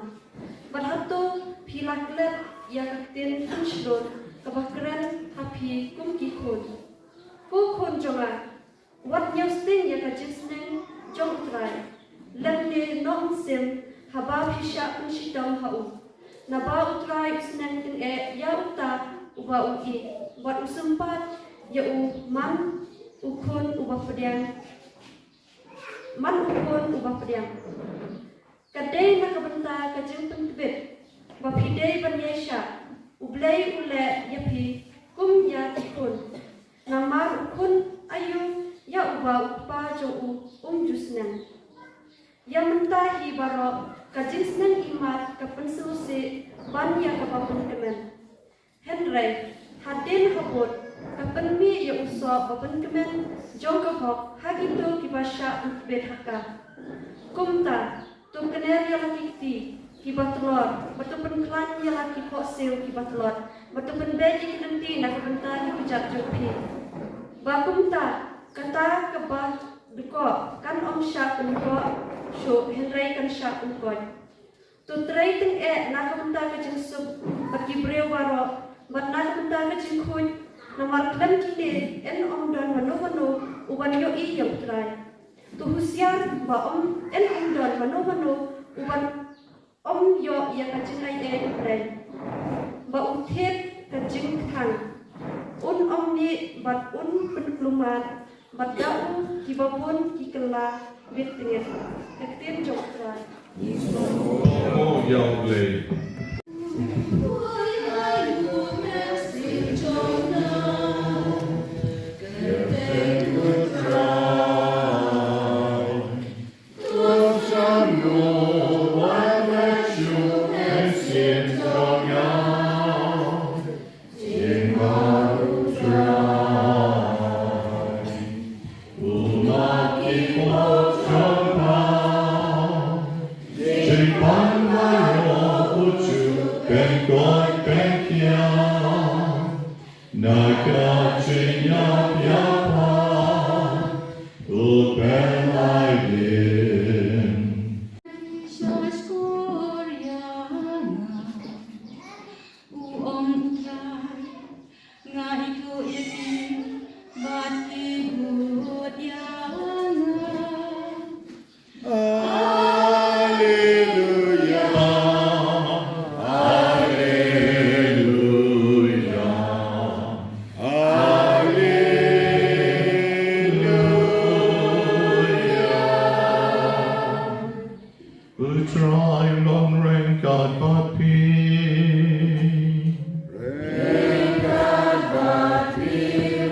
Bad hato phi la klet ïa ka ktien pynshlur kaba kren ha phi kum ki khun? Ko khun jong nga, wat ñiewsting ïa ka jingsneng jong U Trai, lymne noh mynsiem haba phi shah pynshitom ha u. Naba U Trai u sneng tyngeh ïa uta uba u ïeit, bad u sympat ïa u man u khun uba pdiang, man u khun uba pdiang. Ka dei na ka bynta ka jingpyntbit ba phi dei ban ïaishah, U Blei u leh ïa phi kum ïa ki khun. Namar u khun aïu ïa uba u kpa jong u um ju sneng? Ïa mynta hi baroh ka jingsneng imat ka pynsngewsih ban ïa kaba pynkmen. Hynrei hadien habud ka pynmih ïa u soh ba pynkmen jong ka hok ha kito kiba shah pyntbit ha ka. Kumta, to kner ïa la ki kti kiba tlot, bad to pynkhlaiñ ïa la ki khohsiew kiba tlot, bad to pynbeit ïa ki lynti na ka bynta ki kjat jong phi. Ba kumta kata kaba dkoh kan ym shah pynkoh shuh, hynrei kan shah pynkoit. To trei tyngeh na ka bynta ka jingsuk bad ki briew baroh, bad na ka bynta ka jingkhuid, namar khlem kine yn ym don mano mano uban ïohi ïa U Trai. To husiar ba ym, yn ym don mano mano uban ym ïoh ïa ka jingaiei U Blei, ba u thied ka jingkthang, un ym mih bad un pynkulmar bad da u kiba bun ki kylla bit tyngeh. Ka ktien jong U Trai. Oh, ïa U Blei. U ong U Trai, nga ithuh ïa ki, bad ki bud ïa nga. Alleluia, alleluia, alleluia. U Trai un long ryngkat bad phi. Ryngkat bad phi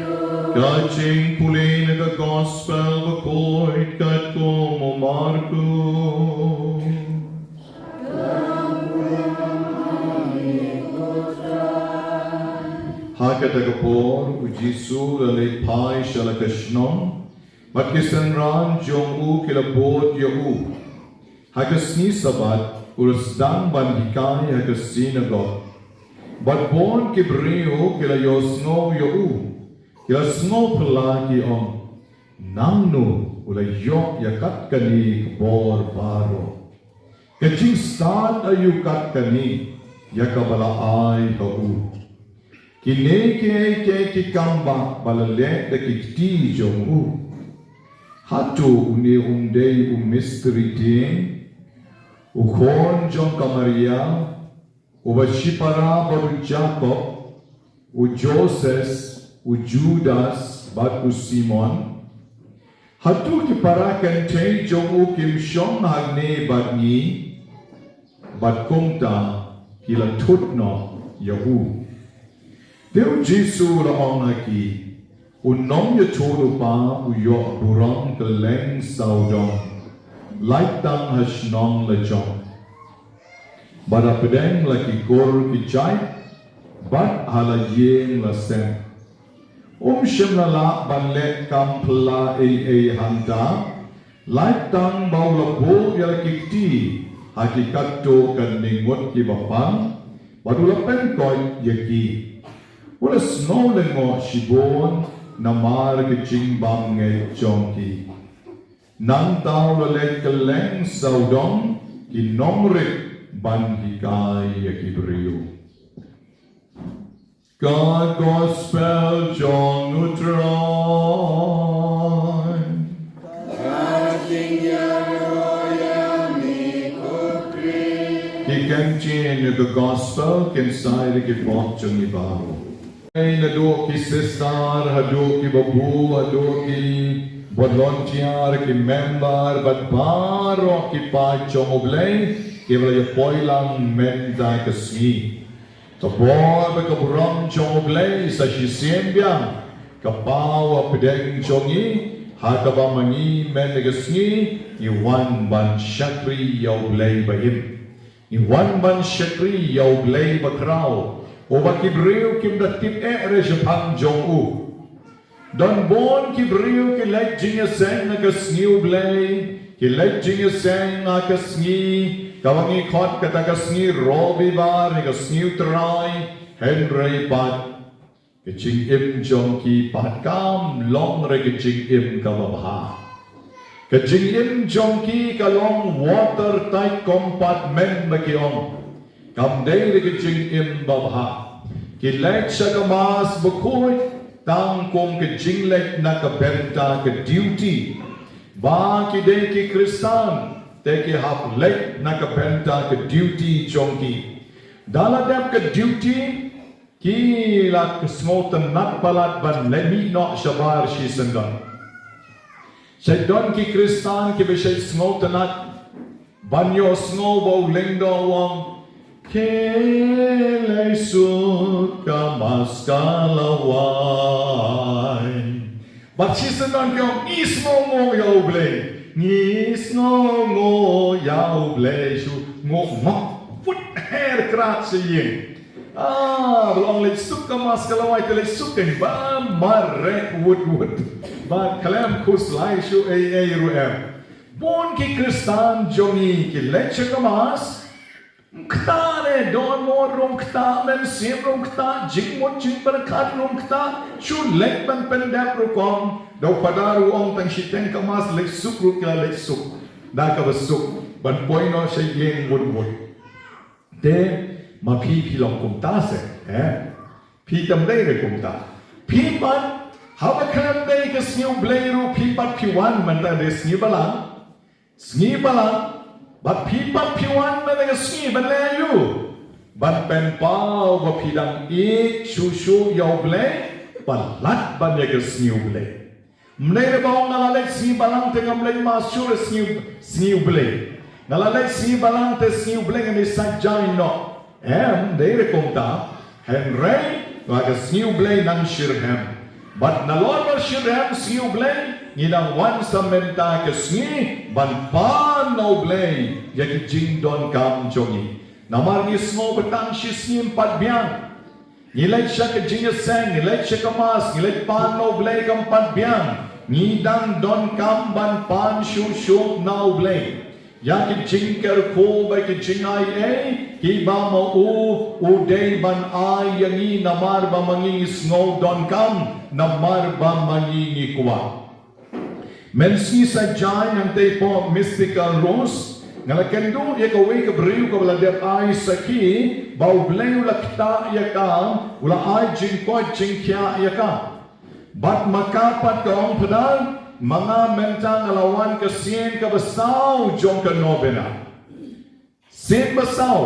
ruh. Ka jingpule na ka Gospel bakhuid katkum u Markus. Ha kata ka por u Jisu u la leit phai sha la ka shnong, bad ki synran jong u ki la bud ïa u. Ha ka sngi Sabbath u la sdang ban hikai ha ka synagog. Bad bun ki briew ki la ïohsngew ïa u, ki la sngewphylla ki ong, nangno u la ïoh ïa kat kane ka bor baroh? Ka jingstad aïu kat kane ïa kaba la ai ha u? Kine kiei kiei ki kam ba la leh da ki kti jong u? Hato une um dei u mistri dieng, u khun jong ka Maria, uba shipara bad u Jakob, u Joses, u Judas bad u Simon? Hato ki para kynthei jong u kim shong hangne bad ngi? Bad kumta ki la thut noh ïa u. Te u Jisu u la ong ha ki, u nongïathuhlypa u ïoh burom kylleng sawdong, lait tang ha shnong la jong. Bad hapdeng la ki kur ki jait, bad ha la ïing la sem. Um shym la lah ban leh kam phylla ei ei hangta, lait tang ba u la buh ïa la ki kti ha ki katto katne ngut kiba pang, bad u la pynkoit ïa ki. U la sngew lyngngoh shibun namar ka jingbymngeit jong ki. Nangta u la leit kylleng sawdong ki nongrit ban hikai ïa ki briew. Ka Gospel jong u Trai. Ki kem chie na ka Gospel kin sai da ki pop jong i baru. Ei, naduh ki sister, haduh ki babu, haduh ki volunteer, ki member, bad baroh ki paid jong U Blei, ki ba la ïa poi lang mynta ka sngi. Ka bor bad ka burom jong U Blei sa shisien biang ka paw hapdeng jong ngi, ha kaba ma ngi mynta ka sngi ngi wan ban shakri ïa U Blei ba im. Ngi wan ban shakri ïa U Blei ba khraw, uba ki briew kim da tip eh re shaphang jong u. Don bun ki briew ki leit jingïaseng ha ka sngi U Blei, ki leit jingïaseng ha ka sngi, kaba ngi khot kata ka sngi Robibar, ka sngi U Trai, hynrei pat ka jingim jong ki pat kam long re ka jingim kaba bha. Ka jingim jong ki ka long water tight compartment ba ki ong. Kam dei re ka jingim ba bha. Ki leit sha ka Mass bakhuid tang kum ka jingleit na ka bynta ka duty. Ba ki dei ki Khristan, te ki hap leit na ka bynta ka duty jong ki. Da la dep ka duty, ki la sngewtynnat palat ban leit mih noh shabar shisyndon. Shait don ki Khristan kiba shait sngewtynnat ban ïohsngew ba u lyngdoh u ong, khie leit suk, ka Mass ka la wai. Bad shisyndon ki ong, ngi sngewnguh ïa U Blei. Ngi sngewnguh ïa U Blei shuh. Nguh mok, put her krat sha ïing. Ah, ba la ong leit suk, ka Mass ka la wai, te leit suk kein ba mareh wut wut. Ba khlem khuslai shuh ei ei ruh em. Bun ki Khristan jong ngi ki leit sha ka Mass, ym ktah re, don mo ruh ym ktah, mynsiem ruh ym ktah, jingmut jingpyrkhat ruh ym ktah, shu leit ban pyndep rukom. Da u Phadar u ong tang shiteng ka Mass leit suk ruh ki la leit suk. Da kaba suk ban poi noh sha ïing wut wut. Te ma phi phi long kumta se, eh? Phi tam dei re kumta. Phi pat haba khlem dei ka sngi U Blei ruh phi pat phi wan mynta dei sngi Balang. Sngi Balang, bad phi pat phi wan mynta ka sngi ban leh aïu? Ban pynpaw ba phi dang ïeit shuh shuh ïa U Blei, palat ban ïa ka sngi U Blei. Ym dei re ba ong nga la leit sngi Balang te ngam leit Mass shuh re sngi, sngi U Blei. Nga la leit sngi Balang te sngi U Blei ngan ïa sait jaiñ noh. Em, ym dei re kumta. Hynrei ba ka sngi U Blei nang shitrhem. Bad nalor ba shitrhem sngi U Blei, ngi dang wan sa mynta ka sngi ban pan na U Blei ïa ki jingdonkam jong ngi. Namar ngi sngew ba tang shi sngi ym pat biang. Ngi leit sha ka jingïaseng, ngi leit sha ka Mass, ngi leit pan na U Blei kam pat biang. Ngi dang donkam ban pan shuh shuh na U Blei ïa ki jingkyrkhu bad ki jingai ei kiba ma u u dei ban ai ïa ngi namar ba ma ngi ngi sngew donkam, namar ba ma ngi ngi kwah. Mynsngi sait jaiñ hangtei hapoh Mystical Rose, nga la kynduh ïa kawei ka briew kaba la dep ai sakhi ba U Blei u la ktah ïa ka, u la ai jingkoit jingkhiah ïa ka. Bad ma ka pat ka ong, Phadar, ma nga mynta nga la wan ka sien kaba saw jong ka novena. Sien ba saw,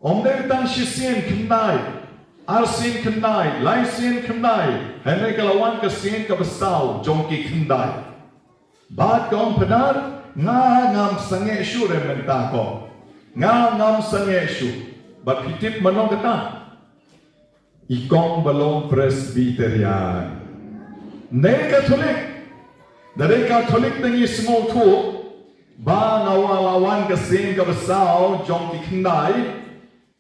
ym dei tang shisien, khyndai, arsien khyndai, laisien khyndai, hynrei ka la wan ka sien kaba saw jong ki khyndai. Bad ka ong, Phadar, nga ngam sangeh shuh re mynta ko. Nga ngam sangeh shuh. Bad phi tip mano kata? I kong ba long Presbyterian. Ym dei Katholik. Da dei Katholik te ngi sngewthuh ba nga wa la wan ka sien kaba saw jong ki khyndai.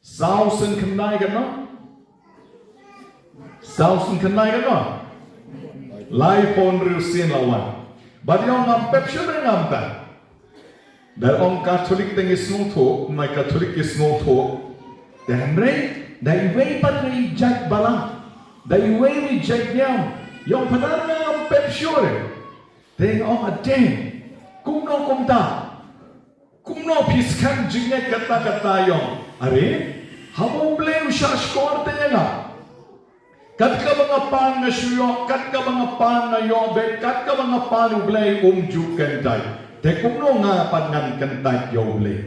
Saw sien khyndai katno? Saw sien khyndai katno? Laiphew hynriew sien la wan. Bad ïa ngam pep shuh re ngam ta. Da ong Katholik te ngi sngewthuh, ma Katholik ki sngewthuh. Te hynrei da iwei pat i jait balang, da iwei i jait niam, ïa u Phadar ngam pep shuh re. Te nga ong, ade, kumno kumta? Kumno phi skhem jingngeit kata kata ïa u? Are, haba U Blei u shah shkor te ïa nga. Kat kaba nga pan nga shu ïoh, kat kaba nga pan nga ïoh beit, kat kaba nga pan U Blei um ju kyntait. Te kumno nga pat ngan kyntait ïa U Blei?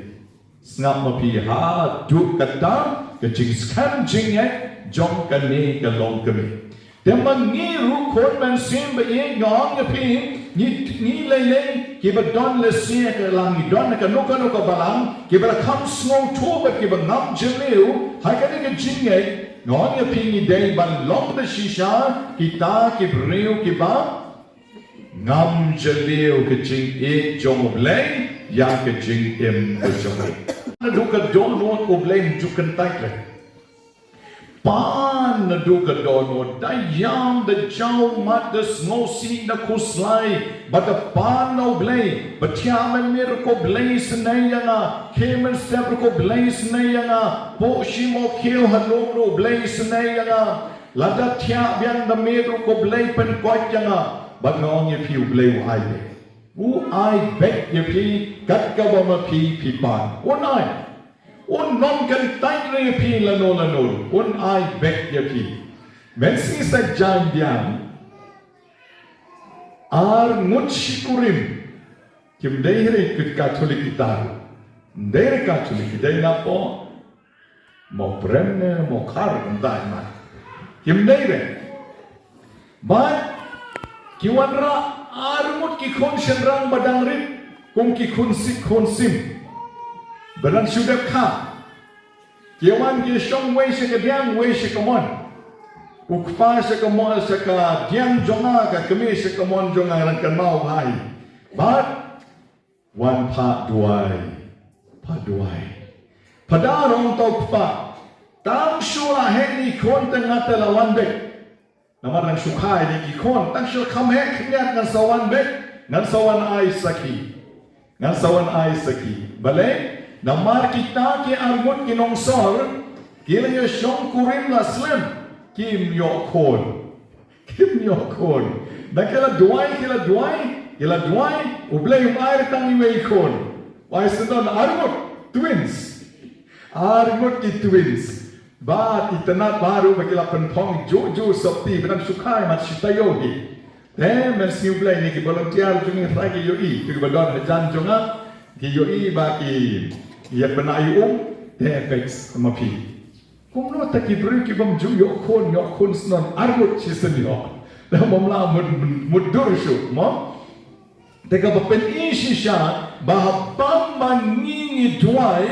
Sngap ma phi, haduh katta ka jingskhem jingeh jong kane ka longkmie. Te ma ngi ruh khun mynsiem ba ïeit, nga ong ïa phi, ngi, ngi lei lei kiba don lehse ka la ngi don ha kano kano ka balang, kiba la kham sngewthuh bad kiba ngam jylliew ha kane ka jingngeit, nga ong ïa phi, ngi dei ban long da shisha kita ki briew kiba ngam jylliew ka jingïeit jong U Blei ïa ka jingim ka jong ngi. Naduh ka dohnud U Blei um ju kyntait leh. Pan naduh ka dohnud, da ïam, da jaw mat, da sngewsih, da khuslai, bad da pan na U Blei, ba thiah mynmiet ruh ko Blei isynei ïa nga, khie mynstep ruh ko Blei isynei ïa nga, phuh shim u khiew ha lum ruh Blei isynei ïa nga. Lada thiah biang da miet ruh ko Blei pynkoit ïa nga. Bad nga ong ïa phi, U Blei u ai beit. U ai beit ïa phi kat kaba ma phi phi pan. Un ai. Un nym kyntait ruh ïa phi lano lano. Un ai beit ïa phi. Mynsngi sa jaiñ biang, ar ngut shi kurim. Kim dei hi re ki Katholik kita. Ym dei re Katholik, ki dei na po Mawprem ne Mawkhar, ym dei ma. Kim dei re. Bad ki wanrah ar ngut ki khun shynrang ba dang rit kum ki khun si-, khun sim. Ba dang shu dep kha. Ki wan ki shong, wei sha ka diang, wei sha ka mon. U kpa sha ka mon, sha ka diang jong nga, ka kmie sha ka mon jong nga, dang kynmaw bha. Bad wan phah duwai. Phah duwai. Phadar, ong u kpa, tang shu la heh i khun te nga te la wan beit. Namar ngan shu kha ïa ki khun, tang shu kham heh khyndiat ngan sa wan beit, ngan sa wan ai sakhi. Ngan sa wan ai sakhi. Balei? Namar kita ki ar ngut ki nongsor, ki la ïa shong kurim la slem, kim ïoh khun. Kim ïoh khun. Da ki la duwai, ki la duwai, ki la duwai, U Blei um ai tang iwei i khun. Wai syndon ar ngut, twins. Ar ngut ki twins. Bad itynnad baroh ba ki la pynphong juh juh sopti, ba dang shu kha mat shi taïew hi. Te mynsngi U Blei, ne ki volunteer jong ngi hynrei ki ïohi, ki ba don hajan jong nga, ki ïohi ba ki ïa pynah ïa u um, te peit ma phi. Kumno te ki briew ki bym ju ïoh khun, ïoh khun syndon ar ngut shisien ïoh. Te bym lah mut, mutdur shuh, mo? Te kaba pyni shisha ba haba ma ngi ngi duwai,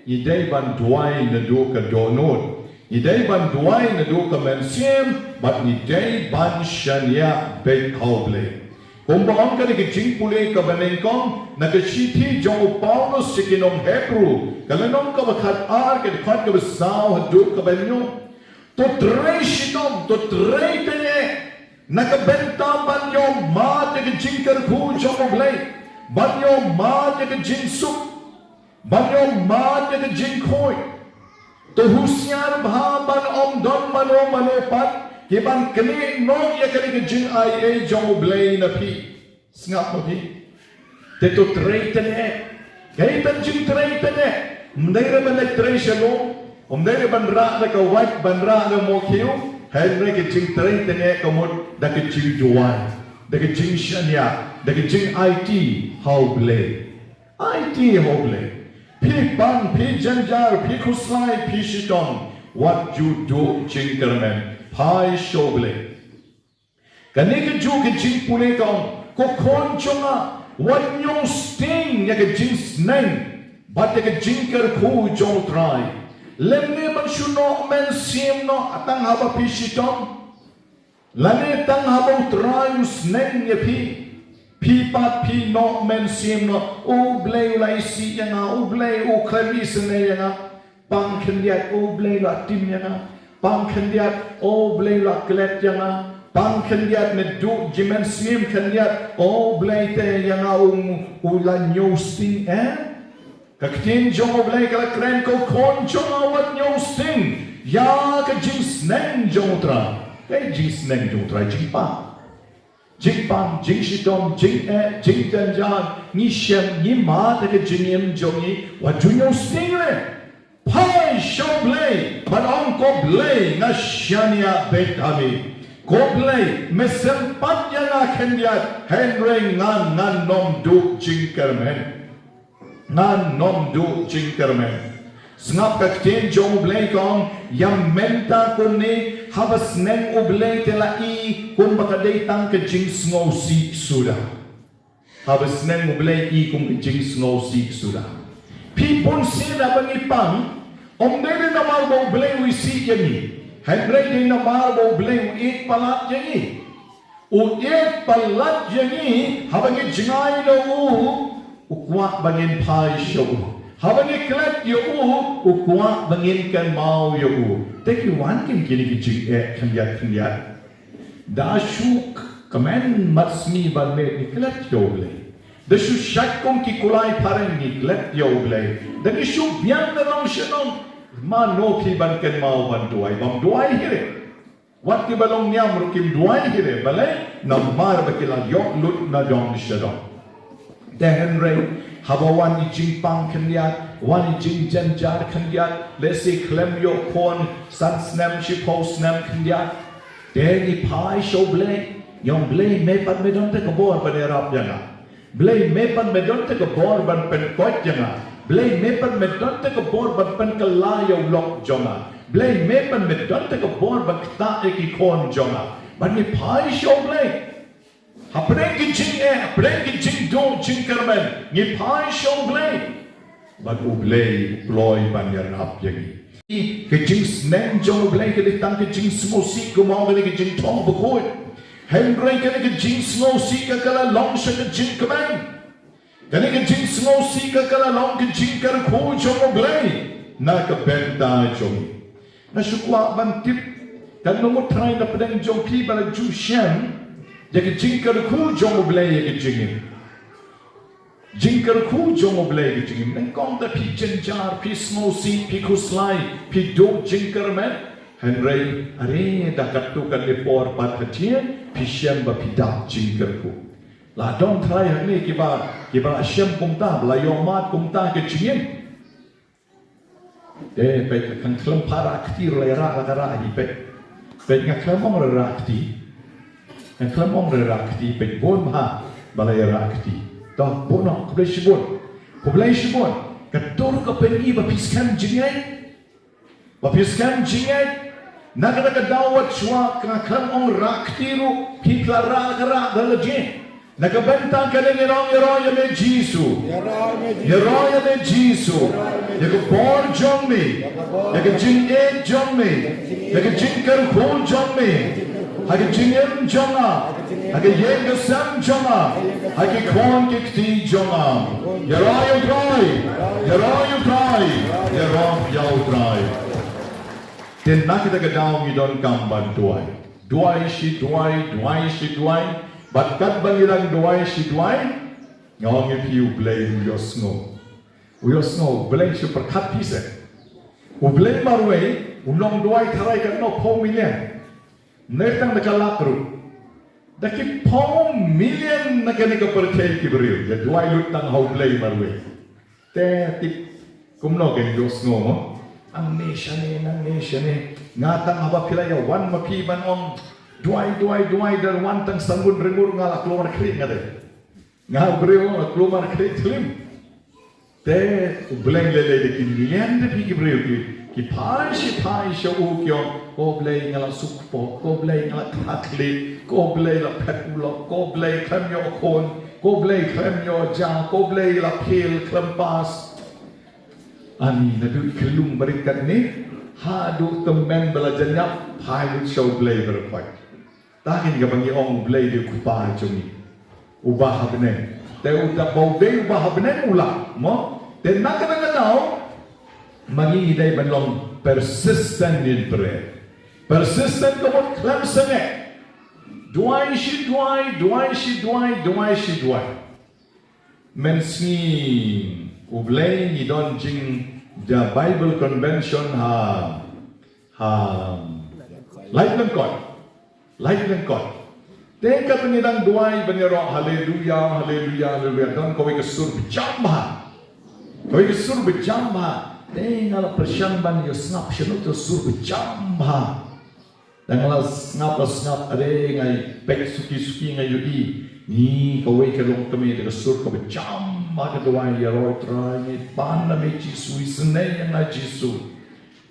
ngi dei ban duwai naduh ka dohnud. Ngi dei ban duwai naduh ka mynsiem, bad ngi dei ban shaniah beit ha U Blei. Kumba ong kane ka jingpule kaba nyngkong na ka shithi jong u Paulus sha ki nong Hebru, ka lynnong kaba khatar, ka dkhot kaba saw haduh kaba hynñiew. To trei shitom, to trei tyngeh na ka bynta ban ïoh mad ïa ka jingkyrkhu jong U Blei, ban ïoh mad ïa ka jingsuk, ban ïoh mad ïa ka jingkhuid. To husiar bha ban ym don mano mano pat ki ban knieh noh ïa kane ka jingaiei jong U Blei na phi. Sngap ma phi. Te to trei tyngeh. Kaei pat jingtrei tyngeh? Ym dei re ban leit trei sha lum, ym dei re ban rah da ka wait, ban rah da mokhiew. Hynrei ka jingtrei tyngeh ka mut da ka jingduwai, da ka jingshaniah, da ka jingaiti ha U Blei. Aiti ha U Blei. Phi pang, phi jynjar, phi khuslai, phi shitom, wat ju duh jingkyrmen. Phai sha U Blei. Kane kajuh ka jingpule ka ong, ko khun jong nga, wat ñiewsting ïa ka jingsneng bad ïa ka jingkyrkhu jong U Trai. Lymne ban shu noh mynsiem noh tang haba phi shitom, lane tang haba U Trai u sneng ïa phi. Phi pat phi noh mynsiem noh, U Blei u la isih ïa nga, U Blei u khlem isynei ïa nga. Pang khyndiat, U Blei u la tim ïa nga. Pang khyndiat, U Blei u la klet ïa nga. Pang khyndiat, naduh jingmynsiem khyndiat, U Blei te ïa nga u, u la ñiewsting, eh? Ka ktien jong U Blei ka la kren, ko khun jong nga, wat ñiewsting ïa ka jingsneng jong U Trai. Kaei jingsneng jong U Trai? Jingpang. Jingpang, jingshitom, jingeh, jingjynjar, ngi shem, ngi mad ha ka jingim jong ngi, wat ju ñiewsting re. Phai Sha U Blei, bad ong, ko Blei, nga shaniah beit ha me. Ko Blei, me sympat ïa nga khyndiat, hynrei ngan, ngan nym duh jingkyrmen. Ngan nym duh jingkyrmen. Sngap ka ktien jong U Blei ka ong, ïa mynta kumne, haba sneng U Blei te la i, kumba ka dei tang ka jingsngewsih suda. Haba sneng U Blei i kum ka jingsngewsih suda. Phi bun sien haba ngi pang, ym dei namar ba U Blei u isih ïa ngi. Hynrei dei namar ba U Blei u ïeit palat ïa ngi. U ïeit palat ïa ngi, haba ngi jngai na u, u kwah ba ngin phai sha u. Haba ngi klet ïa u, u kwah ba ngin kynmaw ïa u. Te ki wan kin kine ki jingeh khyndiat khyndiat. Da shu kmen mat sngi ban mih ngi klet ïa U Blei. Da shu shait kum ki kulai phareng ngi klet ïa U Blei. Da ngi shu biang na nong sha nong. Mano phi ban kynmaw ban duwai, bym duwai hi re. Wat kiba long niam ruh kim duwai hi re, balei? Namar ba ki la ïoh lut na dong sha dong. Te hynrei, haba wan i jingpang khyndiat, wan i jingjynjar khyndiat, lehse khlem ïoh khun, san snem shiphew snem khyndiat. Te ngi phai sha U Blei, ïa U Blei me pat me don te ka bor ban ïarap ïa nga. Blei me pat me don te ka bor ban pynkoit ïa nga. Blei me pat me don te ka bor ban pynkylla ïa u lok jong nga. Blei me pat me don te ka bor ban ktah ïa ki khun jong nga. Ban ngi phai sha U Blei. Hapdeng ki jingeh, hapdeng ki jingduh jingkyrmen, ngi phai sha U Blei. Bad U Blei u kloi ban ïarap ïa ngi. Ka jingsneng jong U Blei ka dei tang ka jingsngewsih kumno ka dei ka jingthoh bakhuid. Hynrei ka dei ka jingsngewsih ka ka la long sha ka jingkmen. Ka dei ka jingsngewsih ka ka la long ka jingkyrkhu jong U Blei na ka bynta jong ngi. Nga shu kwah ban tip, kan nong u trai na pdeng jong phi ba la ju shem ïa ka jingkyrkhu jong U Blei ïa ka jingim. Jingkyrkhu jong U Blei ïa ka jingim. Nyngkong da phi jynjar, phi sngewsih, phi khuslai, phi duh jingkyrmen. Hynrei are da katto katne por pat ha jingim phi shem ba phi dap jingkyrkhu. La don trai hangne kiba, kiba la shem kumta, ba la ïohmad kumta ka jingim. Te peit, kan khlem pat rah kti ruh la ïarah la ka rah hi peit. Peit, nga khlem ong rah kti. Nga khlem ong rah kti peit, bun bha ba la ïarah kti. To bun noh, khublei shibun. Khublei shibun. Ka dur ka pynï ba phi skhem jingngeit. Ba phi skhem jingngeit. Na kata ka daw wat shuwa nga khlem ong rah kti ruh, phi la rah ka rah da la jingngeit. Na ka bynta kane ngi ong, ïaroh ïa me Jisu. Ïaroh ïa me Jisu. Ïa ka bor jong me. Ïa ka jingïeit jong me. Ïa ka jingkyrkhu jong me. Ha ka jingim jong nga. Ha ka ïing ka sem jong nga. Ha ki khun ki kti jong nga. Ïaroh ïa U Trai. Ïaroh ïa U Trai. Ïaroh ïa U Trai. Te na kata ka daw ngi donkam ban duwai. Duwai shi duwai, duwai shi duwai. Bad katba ngi dang duwai shi duwai, nga ong ïa phi U Blei u ïohsngew. U ïohsngew, U Blei shu pyrkhat phi se. U Blei marwei u nongduwai tharai katno phew million. Nai tang da ka lak ruh. Da ki phew million na kane ka pyrthei ki briew. Ïa duwai lut tang ha U Blei marwei. Te tip kumno kin ïohsngew mo. Nangne shane, nangne shane. Nga tang haba phi la ïa wan ma phi ban ong duwai, duwai, duwai, da wan tang san ngut ri ngut nga la kloi markhlieh nga te. Nga briew la kloi markhlieh thlem. Te U Blei lei lei da ki million da phi ki briew ki, ki phai shi phai sha u ki ong, ko Blei nga la suk pop, ko Blei nga la khlad khlieh, ko Blei la phet u lok, ko Blei khlem ïoh khun, ko Blei khlem ïoh ja, ko Blei la fail khlem pass. Ani naduh khyllung barit katne haduh tymmen ba la jan ïap, phai lut sha U Blei baroh khoit. Te kane kaba ngi ong U Blei dei U Kpa jong ngi uba ha bneng. Te uta ba u dei uba ha bneng u lah mo. Te na kata ka daw ma ngi ngi dei ban long persistent in prayer. Persistent ka mut khlem sangeh. Duwai shi duwai, duwai shi duwai, duwai shi duwai. Mynsngi U Blei ngi don jing, da Bible Convention ha, ha Laitumkhrah. Laitumkhrah. Te katba ngi dang duwai ban ïaroh haleluya, haleluya, haleluya, don kawei ka sur ba jam bha. Kawei ka sur ba jam bha. Te nga la pyrshang ban ïoh sngap shano to sur ba jam bha. Te nga la sngap la sngap, are nga peit suki suki nga ïohi. Ni kawei ka longkmie da ka sur kaba jam bha ka duwai, ïaroh Trai, ngi pan na me Jisu, isynei ïa nga Jisu.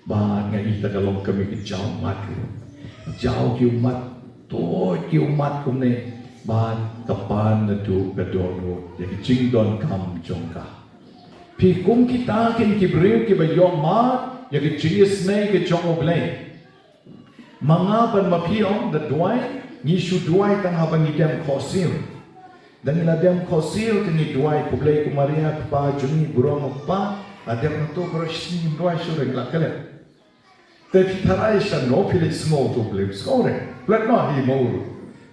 Bad nga i ta ka longkmie ka jaw mat ruh. Jaw ki ummat, to ki ummat kumne. Bad ka pan naduh ka dohnud ïa ka jingdonkam jong ka. Phi kum kita kin ki briew kiba ïohmad ïa ka jingisynei ka jong U Blei. Ma nga bad ma phi ong da duwai, ngi shu duwai tang haba ngi dem khohsiew. Da ngi la dem khohsiew te ngi duwai, khublei ko Maria, kpa jong ngi, burom ko kpa, la dem na to baroh shi sngi duwai shu reng la klet. Te phi tharai shano phi leit sngew to Blei, sngew reng. Plet noh hi mo uru.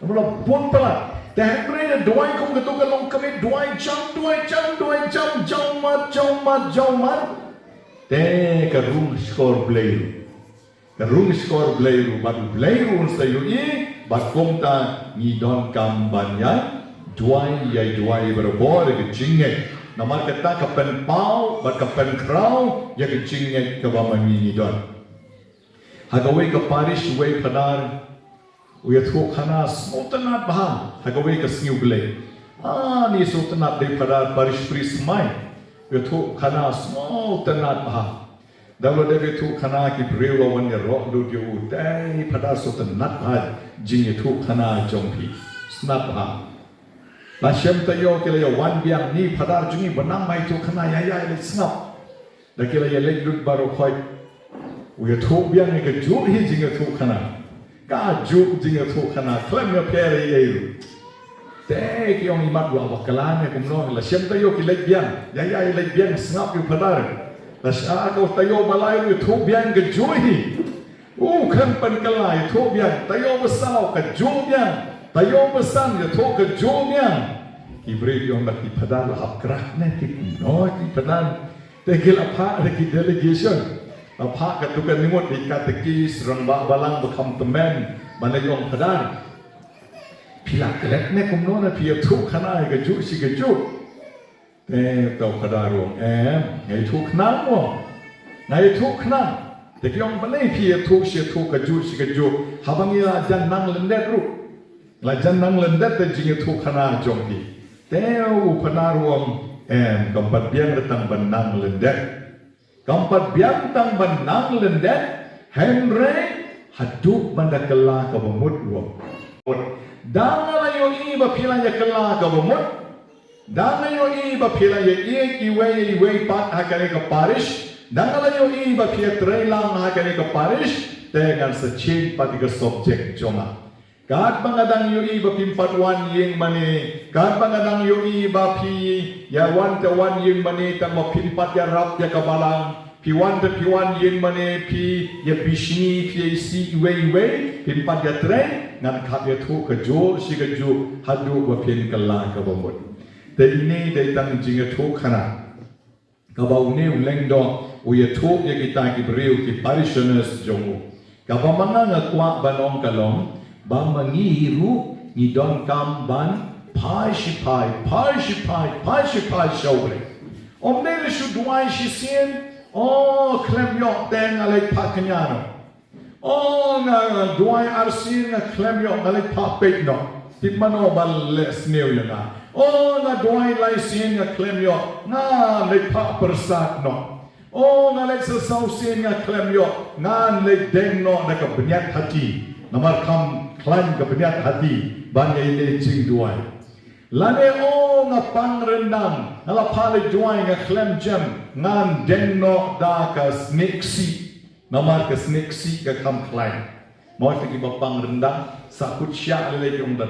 Namar la bun palat. Te hynrei da duwai kum kato ka longkmie, duwai jam, duwai jam, duwai jam, jaw mat, jaw mat, jaw mat. Te ka rung shkor Blei ruh. Ka rung shkor Blei ruh, bad U Blei ruh un sa ïohi, bad kumta ngi donkam ban ïa duwai, ïa duwai barabor ïa ka jingngeit. Namar kata ka pynpaw bad ka pynkhraw ïa ka jingngeit kaba ma ngi ngi don. Ha kawei ka parish, uwei u phadar u ïathuhkhana sngewtynnat bha ha kawei ka sngi U Blei. Ani sngewtynnat, dei phadar parish priest mai. U ïathuhkhana sngewtynnat bha. Da u la dep ïathuhkhana ki briew la wan ïaroh lut ïa u, te phadar, sngewtynnat bha jingïathuhkhana jong phi. Sngewtynnat bha. La shem taïew ki la ïa wan biang, ni phadar jong ngi ba nang mai ïathuhkhana, ïa ïa leit sngap. Da ki la ïa leit lut baroh khoit, u ïathuh biang ïa kajuh hi jingïathuhkhana. Kajuh jingïathuhkhana, khlem ïapher ei ei ruh. Te ki ong, i mat, la bakla ne kumno? La shem taïew ki leit biang, ïa ïa leit biang sngap ïa u phadar. La shah ka taïew ba lai ruh ïathuh biang kajuh hi. U khlem pynkylla, ïathuh biang taïew ba saw, kajuh biang. Taïew ba san, ïathuh kajuh biang. Ki briew ki ong, ba ki phadar la hap khreh ne ki, kumno ki phadar. Te ki la phah da ki delegation. La phah katto katne ngut, dei katekis, rangbah balang ba kham tymmen, ban leit ong, phadar, phi la klet ne kumno, ne phi ïathuhkhana ïa kajuh shi kajuh? Te uta u phadar u ong, em, nga ïathuhkhana mo. Nga ïathuhkhana. Te ki ong, balei phi ïathuh shi ïathuh kajuh shi kajuh, haba ngi la jan nang lyndet ruh. La jan nang lyndet da jingïathuhkhana jong phi. Te u phadar u ong, em, kam pat biang tang ban nang lyndet. Kam pat biang tang ban nang lyndet, hynrei haduh ban da kylla kaba mut, u ong. Da nga la ïohi ba phi la ïa kylla kaba mut, da nga ïohi ba phi la ïa ïeit iwei ïa iwei pat ha kane ka parish, da nga la ïohi ba phi ïatrei lang ha kane ka parish, te ngan sa change pat ïa ka subject jong nga. Katba nga dang ïohi ba phim pat wan ïing mane, katba nga dang ïohi ba phi ïa wan te wan ïing mane, tang ba phim pat ïarap ïa ka balang, phi wan te phi wan ïing mane, phi ïa bishni, phi ïa isih iwei iwei, phim pat ïatrei, ngan khap ïathuh kajuh shi kajuh haduh ba phin kylla kaba mut. Te ine dei tang jingïathuhkhana kaba une u lyngdoh u ïathuh ïa kita ki briew, ki parishioners jong u. Kaba ma nga nga kwah ban ong ka long ba ma ngi ruh ngi donkam ban phai shiphai, phai shiphai, phai shiphai sha U Blei. Ym dei leit shu duwai shisien, o, khlem ïoh te nga leit phah kñia noh. O, nga duwai arsien nga khlem ïoh, nga leit phah peit noh. Tip mano ba leh sniew ïa nga. O, nga duwai lai sien nga khlem ïoh, nga leit phah pyrsad noh. O, nga leit sa saw sien nga khlem ïoh, ngan leit deng noh da ka bniat hati. Namar kam khlaiñ ka bniat hati ban ïa ine i jingduwai. Lane, o, nga pang ryndang, nga la phah leit duwai nga khlem jem, ngan deng noh da ka snieh ksih. Namar ka snieh ksih ka kham khlaiñ. Mo, te kiba pang ryndang, sa kut shiah lei lei ki ong da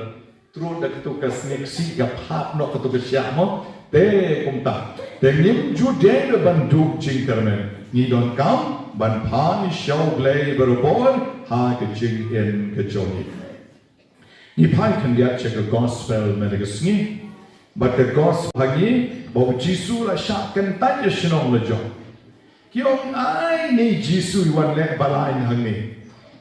trud da kato ka snieh ksih, ka phap noh kato ka shiah mo. Te kumta, te ngim ju dei ban duh jingkyrmen, ngi donkam ban phai sha U Blei barabor ha ka jingim ka jong ngi. Ngi phai khyndiat sha ka gospel mynta ka sngi. Bad ka gospel ha ngi ba u Jisu la shah kyntait ïa shnong la jong. Ki ong, ai, ine i Jisu i wan leh balaiñ hangne.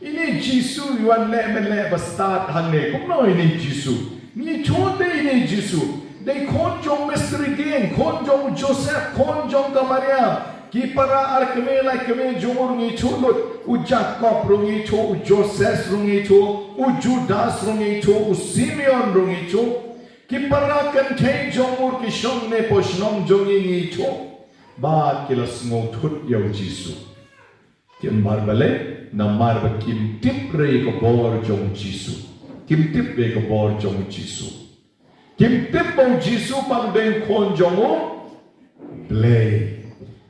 Ine i Jisu i wan leh men leh bastad hangne. Kumno ine i Jisu? Ngi tip te ine i Jisu. Dei khun jong mistri dieng, khun jong Joseph, khun jong ka Mariam. Ki para ar kmie lai kmie jong u ruh ngi ithuh lut, u Jakob ruh ngi ithuh, u Joses ruh ngi ithuh, u Judas ruh ngi ithuh, u Simeon ruh ngi ithuh. Ki para kynthei jong u ruh ki shong ne poh shnong jong ngi ngi ithuh. Bad ki la sngewthuh ïa u Jisu. Ki mar balei, namar ba kim tip re ïa ka bor jong u Jisu. Kim tip re ïa ka bor jong u Jisu. Kim tip ba u Jisu pat u dei u khun jong u Blei.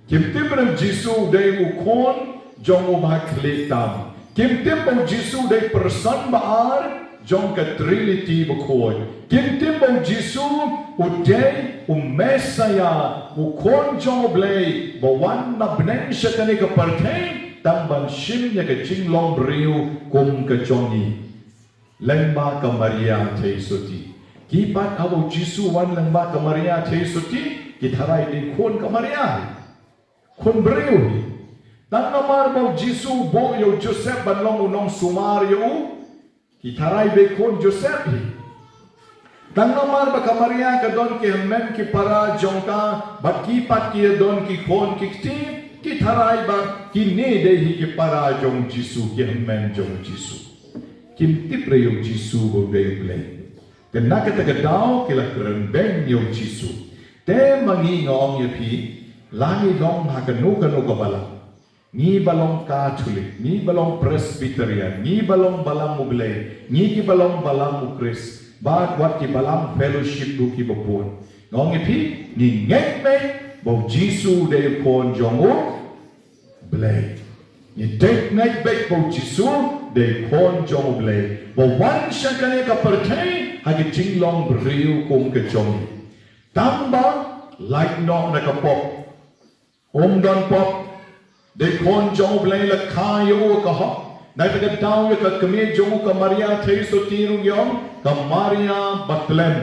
Kim tip re u Jisu u dei u khun jong u Bakhlieh tam. Kim tip ba u Jisu u dei person ba ar jong ka Trinity bakhuid. Kim tip ba u Jisu u dei u Messiah, u khun jong u Blei, ba wan na bneng sha kane ka pyrthei, tang ban shim ïa ka jinglong briew kum ka jong ngi. Lyngba ka Maria thei sotti. Ki pat haba u Jisu wan lyngba ka Maria thei sotti, ki tharai dei khun ka Maria. Khun briew hi. Tang namar ba u Jisu u buh ïa u Joseph ban long u nongsumar ïa u, ki tharai dei khun Joseph hi. Tang namar ba ka Maria ka don ki hynmen ki para jong ka, bad ki pat ki don ki khun ki kti, ki tharai ba kine dei hi ki para jong u Jisu, ki hynmen jong u Jisu. Kim tip re ïa u Jisu ba u dei u Blei. Te na kata ka daw ki la kren beiñ ïa u Jisu. Te ma ngi nga ong ïa phi, la ngi long ha kano kano ka balang. Ngi ba long Katholik, ngi ba long Presbyterian, ngi ba long Balang u Blei, ngi ki ba long Balang u Khrist, bad wat ki Balang Fellowship ruh ki ba bun. Nga ong ïa phi, ngi ngeit beit ba u Jisu u dei u khun jong u Blei. Ngi ngeit beit ba u Jisu u dei u khun jong u Blei, ba wan sha kane ka pyrthei ha ka jinglong briew kum ka jong ngi. Tang ba lait noh na ka pop. Um don pop. Dei khun jong u Blei, la kha ïa u ka hok. Na kata ka daw ïa ka kmie jong u ka Maria thei sotti ruh ngi ong, ka Maria ba tlem.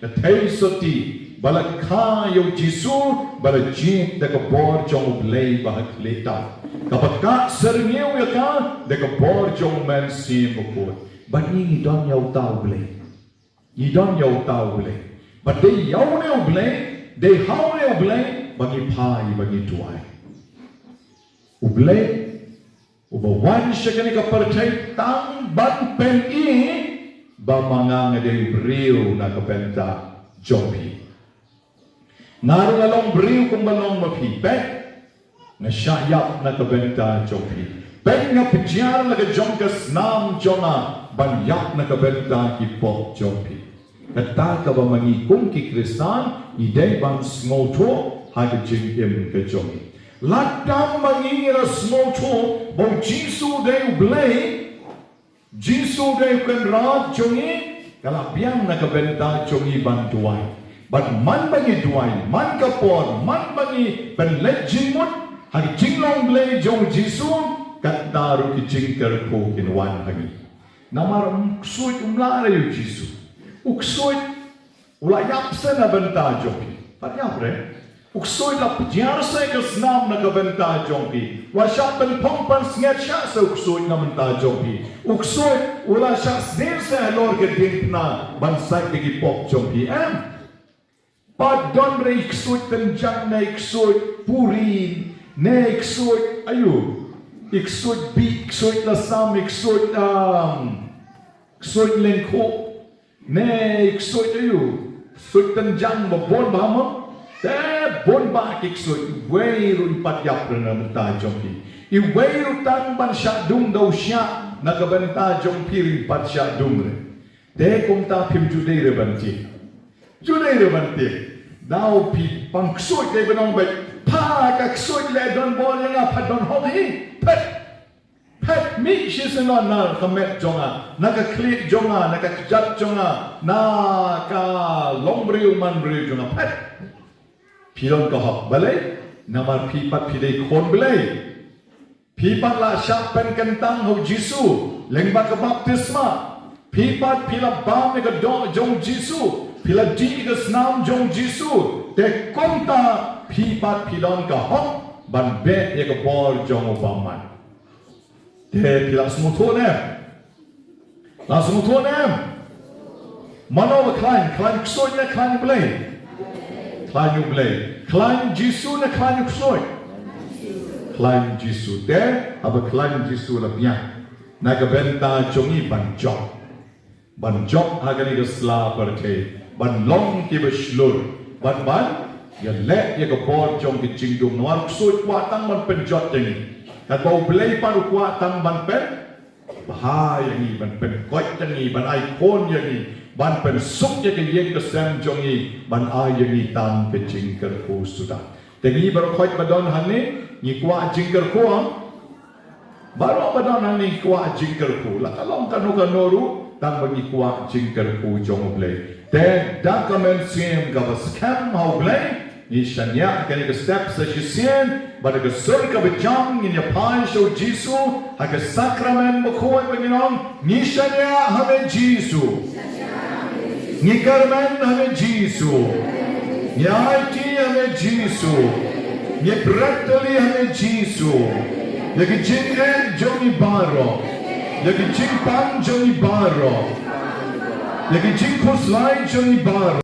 Ka thei sotti, ba la kha ïa u Jisu, ba la jied da ka bor jong u Blei Bakhlieh tam. Kaba kah syrngiew ïa ka da ka bor jong u Mynsiem Bakhuid. Bad ngi ngi don ïa uta u Blei. Ngi don ïa uta u Blei. Bad dei ïa une u Blei, dei ha une u Blei ba ngi phai, ba ngi duwai. U Blei uba wan sha kane ka pyrthei tang ban pyni ba ma nga nga dei u briew na ka bynta jong phi. Nga ruh nga long briew kumba long ma phi, peit. Nga shah ïap na ka bynta jong phi. Peit, nga pdiar la ka jong ka snam jong nga ban ïap na ka bynta ki pop jong phi. Kata kaba ma ngi kum ki Khristan ngi dei ban sngewthuh ha ka jingim ka jong ngi. Lada ma ngi ngi la sngewthuh ba u Jisu u dei u Blei, Jisu u dei u Kynrad jong ngi, ka la biang na ka bynta jong ngi ban duwai. Bad man ba ngi duwai, man ka por, man ba ngi pynleit jingmut ha ka jinglong Blei jong u Jisu, kata ruh ki jingkyrkhu kin wan ha ngi. Namar u ksuid um lah re ïa u Jisu. U ksuid u la ïap se na bynta jong phi. Pat ïap re. U ksuid la pdiar se ka snam na ka bynta jong phi. U la shah pynphong pynsngiat shah se u ksuid na bynta jong phi. U ksuid u la shah sniew se halor ka diengphna ban sait ïa ki pop jong phi, em? Pat don re i ksuid tynjang ne i ksuid puri ne i ksuid aïu. I ksuid bih, i ksuid lasam, i ksuid, um, ksuid lyngkhuh. Ne i ksuid aïu, ksuid tynjang ba bun bha mo. Te bun bha ki ksuid, iwei ruh im pat ïap re na bynta jong phi. Iwei ruh tang ban shah dum da u shiah na ka bynta jong phi ruh im pat shah dum re. Te kumta phim ju dei re ban tieng. Ju dei re ban tieng. Daw phi pang ksuid dei ban ong beit, pha ka ksuid leh don bor ïa nga, pha don hok hi. Phet. Phet mih shisien na ka met jong nga, na ka khlieh jong nga, na ka kjat jong nga, na ka long briew man briew jong nga. Phet. Phi don ka hok, balei? Namar phi pat phi dei khun Blei. Phi pat la shah pynkyntang ha u Jisu lyngba ka baptisma. Phi pat phi la bam ïa ka doh jong u Jisu. Phi la dih ïa ka snam jong u Jisu. Te kumta phi pat phi don ka hok ban beh ïa ka bor jong u bymman. Te phi la sngewthuh ne em? La sngewthuh ne em? Mano ba khlaiñ, khlaiñ ksuid ne khlaiñ u Blei? Khlaiñ u Blei. Khlaiñ u Jisu ne khlaiñ u ksuid? Khlaiñ Jisu te, haba khlaiñ Jisu la biang na ka bynta jong ngi ban jop. Ban jop ha kane ka sla pyrthei, ban long kiba shlur, ban ban ïaleh ïa ka bor jong ka jingdum. Namar u ksuid u kwah tang ban pynjot ïa ngi. Katba U Blei pat u kwah tang ban pyn bha ïa ngi, ban pynkoit ïa ngi, ban ai khun ïa ngi, ban pynsuk ïa ka ïing ka sem jong ngi, ban ai ïa ngi tang ka jingkyrkhu suda. Te ngi baroh khoit ba don hangne, ngi kwah jingkyrkhu em? Baroh ba don hangne ngi kwah jingkyrkhu. La ka long kano kano ruh, tang ba ngi kwah jingkyrkhu jong U Blei. Te da ka mynsiem kaba skhem ha U Blei, ngi shaniah kane ka step sa shisien, bad da ka sur kaba jam ngin ïa phai sha U Jisu ha ka sakramen bakhuid, ba ngin ong, ngi shaniah ha me Jisu. Ngi kyrmen ha me Jisu. Ngi aiti ha me Jisu. Ngi bret tylli ha me Jisu. Ïa ki jingeh jong ngi baroh. Ïa ki jingpang jong ngi baroh. Ïa ki jingkhuslai jong ngi baroh.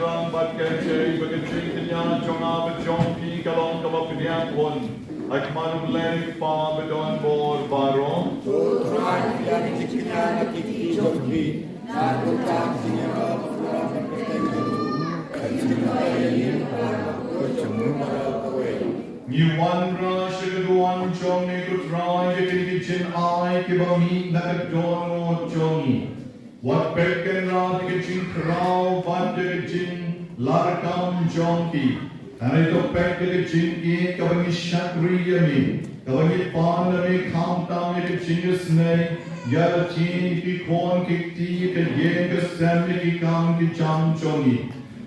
Ram bad ka jingkynña jong nga bad jong phi ka long kaba pdiang bun ha khmat U Blei Kpa badonbor baroh. Ngi wanrah sha ka duwan jong me ko Trai, ïa kine ki jingai kiba mih na ka dohnud jong ngi. Wat peit kynrad ïa ka jingkhraw bad ïa ka jinglarkam jong ki. Hynrei to peit ïa ka jingïeit kaba ngi shakri ïa me, kaba ngi pan na me khamtam ïa ka jingisynei, ïa lade ki khun ki kti, ïa ka ïing ka sem, ïa ki kam ki jam jong ngi.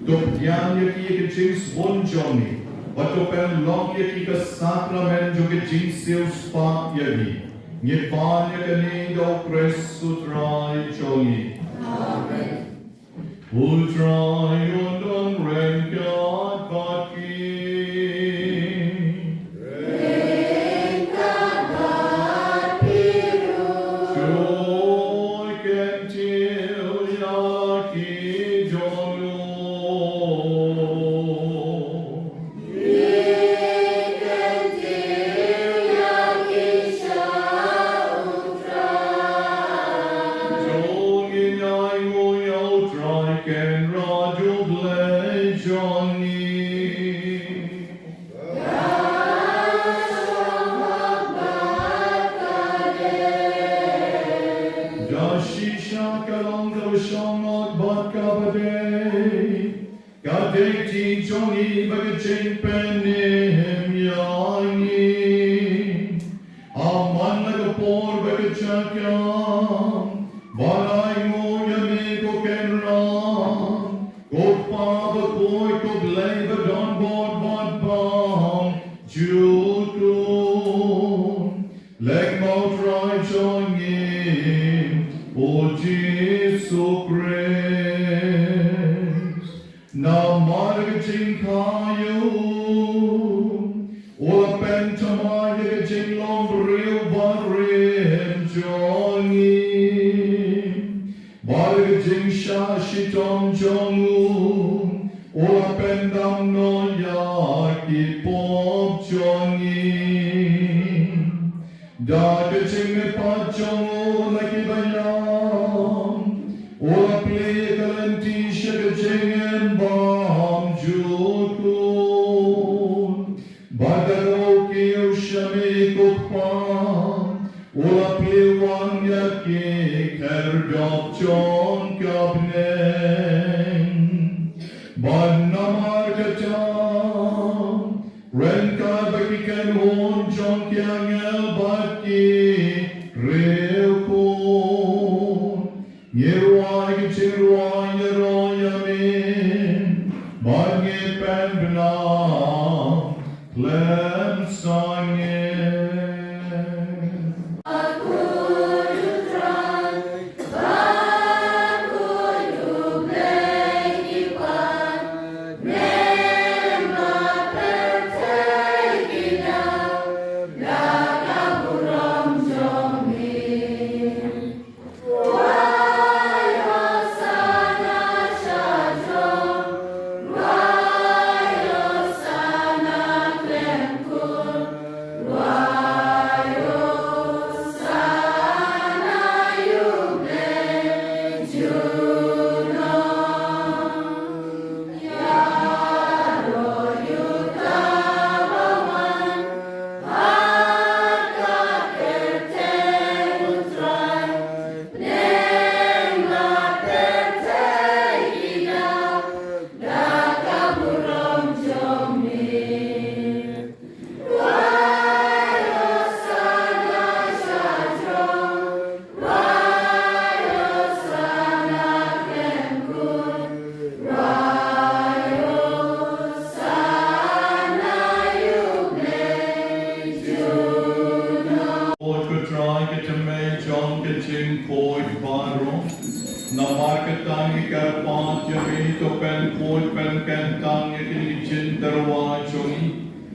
To pdiang ïa ki ïa ka jingsbun jong ngi, bad to pynlong ïa ki ka sakramen jong ka jingsiewspah ïa ngi. Ngi pan ïa kane da U Khrist U Trai jong ngi. Amen. U Trai un don ryngkat bad phi. Ryngkat bad phi ruh. To kyntiew ïa ki jong ngi. shong ngot bad kaba dei. Ka dei ti jong ngi ba ka jingpynim ïa ngi. Ha man la ka por bad ka jaka, ban ai nguh ïa me ko Kynrad, ko Kpa bakhuid, ko Blei badonbor bad bymjukut. Leit ma U Trai jong ngi, U Jisu Khrist. Namar ka jingkhaïi u, u la pynthymmai ïa ka jinglong briew barim jong ngi. Bad ka jingshah shitom jong u, u la pyndam noh ïa ki pop jong ngi. Da ka jingmihpat jong u na ki baïap, u la plie ïa ka lynti sha ka jingim bymjukut. Bad da ka kiew sha me ko Kpa, u la plie wan ïa ki khyrdop jong ka bneng. Bad namar kata, ryngkat bad ki kynhun jong ki angel bad ki riewkhuid, ngi rwai ka jingrwai ïaroh ïa me, bad ngi pynbna khlem sangeh. Khuid ko Trai, ka tymmen jong ka jingkhuid baroh. Namar kata ngi kyrpad ïa me, to pynkhuid pynkyntang ïa kine ki jingtyrwa jong ngi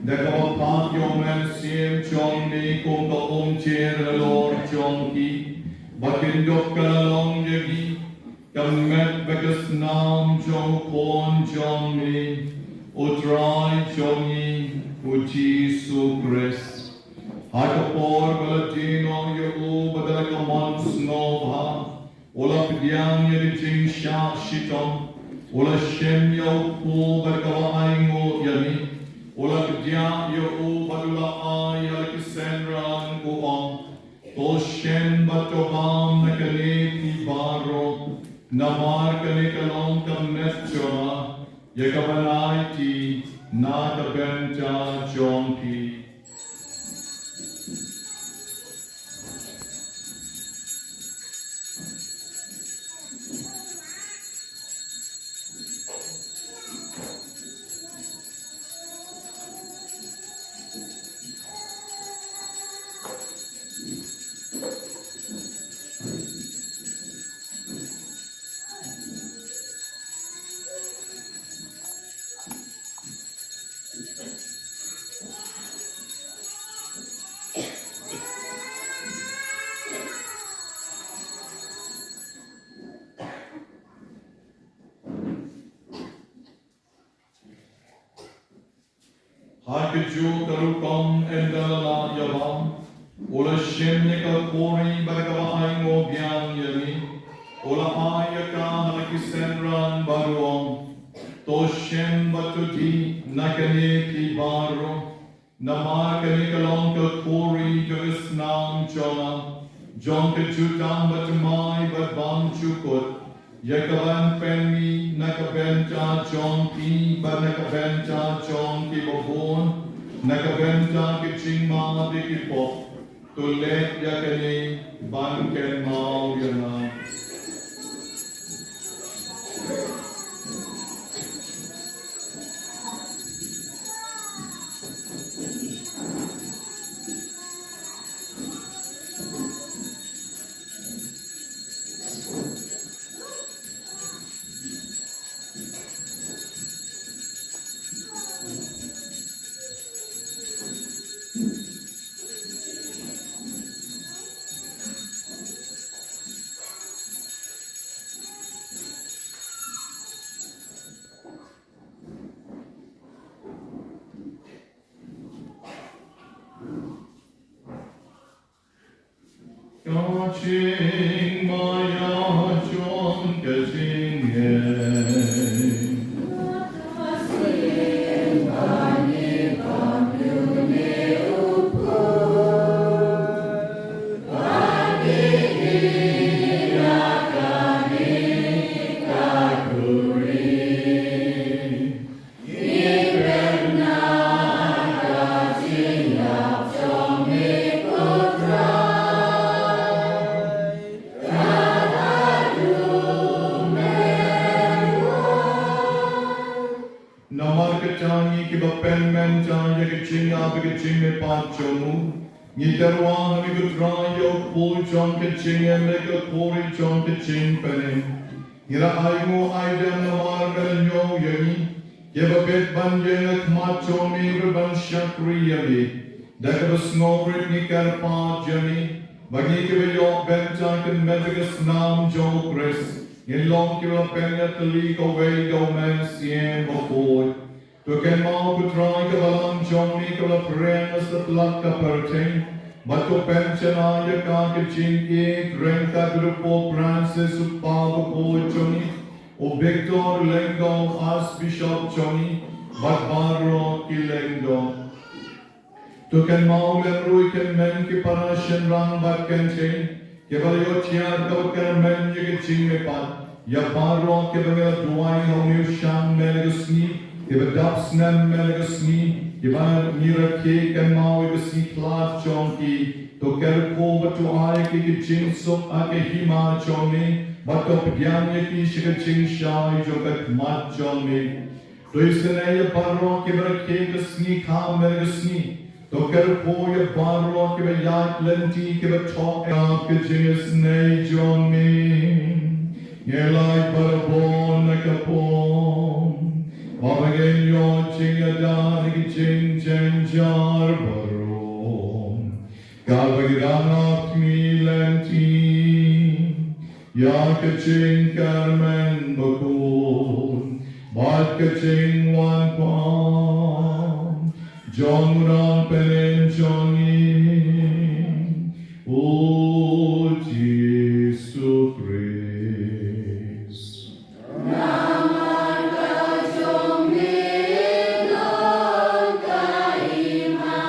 da kaba phah ïa u Mynsiem jong me kum ka umjer halor jong ki, ba kin dup ka la long ïa ngi ka met bad ka snam jong u Khun jong me, U Trai jong ngi, U Jisu Khrist. Ha ka por ba la die noh ïa u bad da la ka mon sngewbha, u la pdiang ïa ka jingshah shitom, u la shim ïa u kpu bad kaba ainguh ïa me, u la kdiah ïa u bad u la ai ïa la ki synran, u ong, to shem bad to bam na kane phi baroh, namar kane ka long ka met jong nga, ïa kaba nai ti na ka bynta jong phi. Ha kajuh ka rukom ynda la ïalam, u la shim ïa ka khuri bad kaba ainguh biang ïa me, u la ai ïa ka ha la ki synran bad u ong, to shem bad to dih na kane phi baroh, namar kane ka long ka khuri jong ka snam jong nga, jong ka jutang bathymmai bad bymjukut, Ïa ka ban pynmih na ka bynta jong ki bad na ka bynta jong kiba bun, na ka bynta ki jingma bad ki pop, to leh ïa kane ban kynmaw ïa nga. Ka jingmaïa jong ka jingim. Namar kata ngi kiba pynmynta ïa ka jingïap bad ka jingmihpat jong u, ngi tyrwa ha me ko Trai ïa u kpu jong ka jingim bad ka khuri jong ka jingpynim. Ngi la ainguh aidem namar me la ñiew ïa ngi, kiba bit ban ïeng ha khmat jong me bad ban shakri ïa me. Da kaba sngewrit ngi kyrpad ïa me, ba ngi kiba ïoh bynta kynmaw ïa ka snam jong u Khrist, ngin long kiba la pynïatylli kawei da u Mynsiem Bakhuid. To kynmaw ko Trai ka balang jong me kaba la pyrshang ha satlak ka pyrthei, bad to pynshai ïa ka ka jingïeit ryngkat bad u Pope Francis u kpa bakhuid jong ngi, u Victor lyngdoh Archbishop jong ngi, bad baroh ki lyngdoh. To kynmaw lem ruh ïa ki kmie ki para shynrang bad kynthei kiba la ïoh thied kaba kyrmen ïa ka jingmihpat. Ïa baroh kiba ngi la duwai ha une u shang mynne ka sngi, kiba dap snem mynne ka sngi, kiba ngi rakhe kynmaw ïa ka sngi khlad jong ki. To kyrkhu bad to ai ïa ki ka jingsuk ha ka hima jong me, bad to pdiang ïa ki sha ka jingshai jong ka khmat jong me. To isynei ïa baroh kiba rakhe ka sngi kham mynne ka sngi. To kyrkhu ïa baroh kiba ïaid lynti kiba thoh ïa ka jingisynei jong me. Ngi lait barabor na ka pom, ba ngin ïoh jingïada na ki jingjynjar baroh, kaba ngi dang ap khmih lynti ïa ka jingkyrmen bakhuid bad ka jingwan pang jong u Nongpynim jong ngi, u Jisu Khrist. Namar ka jong me long ka hima,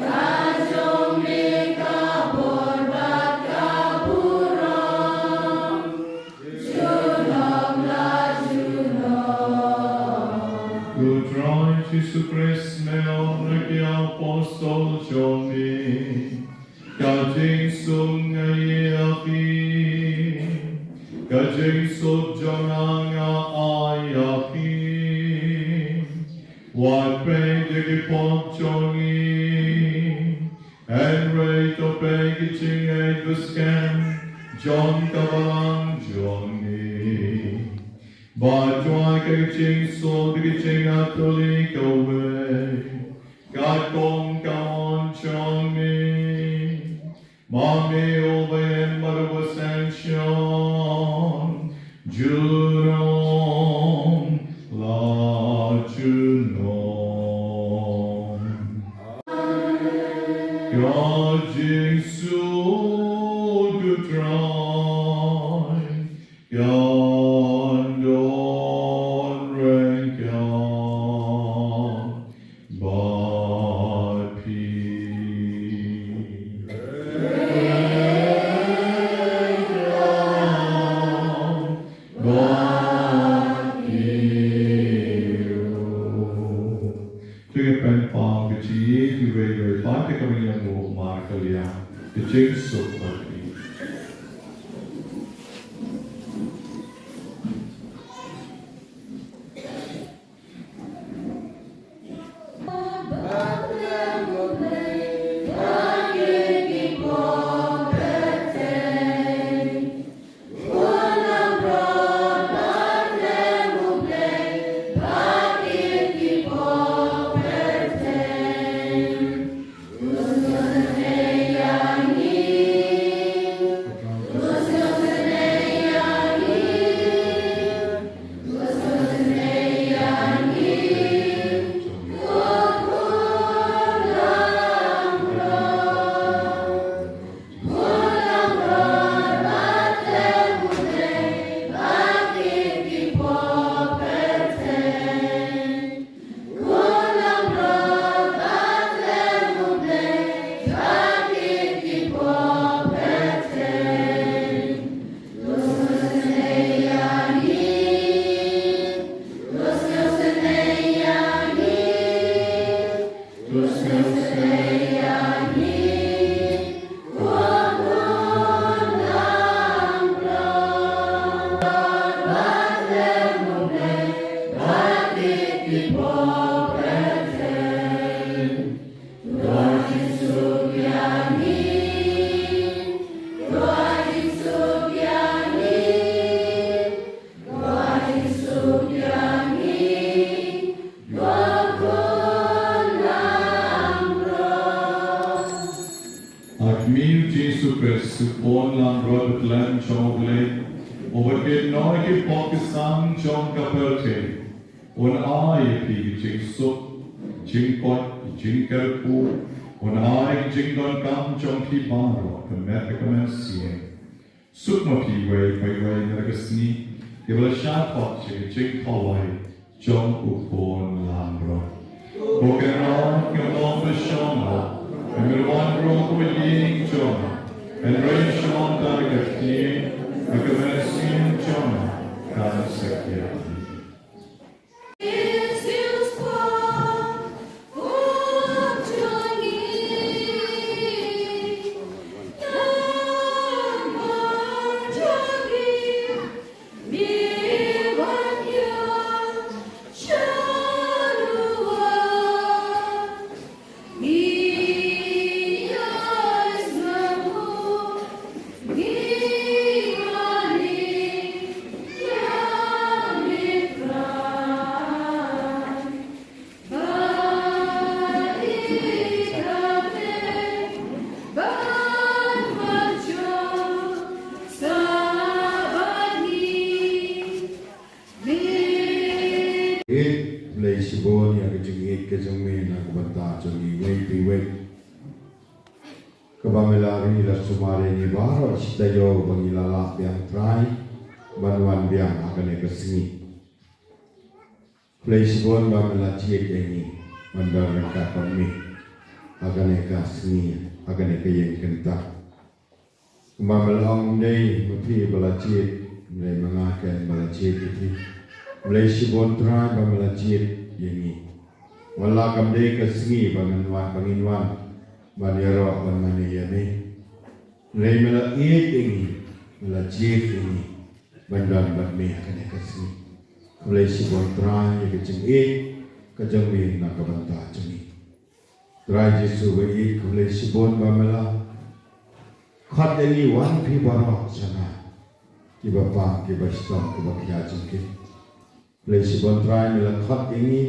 ka jong me ka bor bad ka burom, junom la junom. Ko Trai Jisu Khrist, me la ong ha ki apostol jong me, ka jingsuk nga ai ïa phi, ka jingsuk jong nga nga ai ïa phi. Wat peit ïa ki pop jong ngi, hynrei to peit ïa ki jingngeit bad skhem jong ka balang jong ngi. Bad to ai ka jingsuk bad ka jingïatylli kawei, katkum ka mon jong me. Ma me uba im bad uba sngewsih, junom la junom. Ka jingsuk u Trai kan don ryngkat bad phi. Te pynpaw ka jingïeit iwei iwei pat, te ka ban ïamut markylliang. Ka jingsuk bad ka jingïeit. Ak mi u Jisu Khrist, u khun langbrot u khlem jong U Blei, uba kynnoh ïa ki pop ki sam jong ka pyrthei, un ai ïa phi ki jingsuk, jingkoit, jingkyrkhu, un ai ki jingdonkam jong phi baroh, ka met ka mynsiem. Suk ma phi iwei pa iwei na ka sngi, kiba la shah khot sha ka jingkhuslai jong u khun langbrot. Ko Kynrad, ngam long ba shong noh, hynrei wan ruh ko ïing jong nga, hynrei shong da ka kti, ba ka mynsiem jong nga kan sa kyiad. Ïeit, khublei shibun ïa ka jingïeit ka jong me na ka bynta jong ngi iwei pa iwei. Kaba me la ri la sumar ïa ngi baroh shi taïew ba ngi la lah biang Trai ban wan biang ha kane ka sngi. Khublei shibun ba me la jied ïa ngi ban don ryngkat bad me ha kane ka sngi, ha kane ka ïing kynta. Kumba me la ong, ym dei ma phi ba la jied, ym dei ma nga ken ba la jied ïa phi. Khublei shibun Trai ba me la jied ïa ngi. Wat la kam dei ka sngi ba ngin wan, ba ngin wan ban ïaroh ban mane ïa me, hynrei me la ïeit ïa ngi, me la jied ïa ngi ban don bad me ha kane ka sngi. Khublei shibun Trai ïa ka jingïeit ka jong me na ka bynta jong ngi. Trai Jisu ba ïeit, khublei shibun ba me la khot ïa ngi wan phi baroh sha nga, kiba pang, kiba shitom, kiba khia jingkit. Khublei shibun Trai me la khot ïa ngi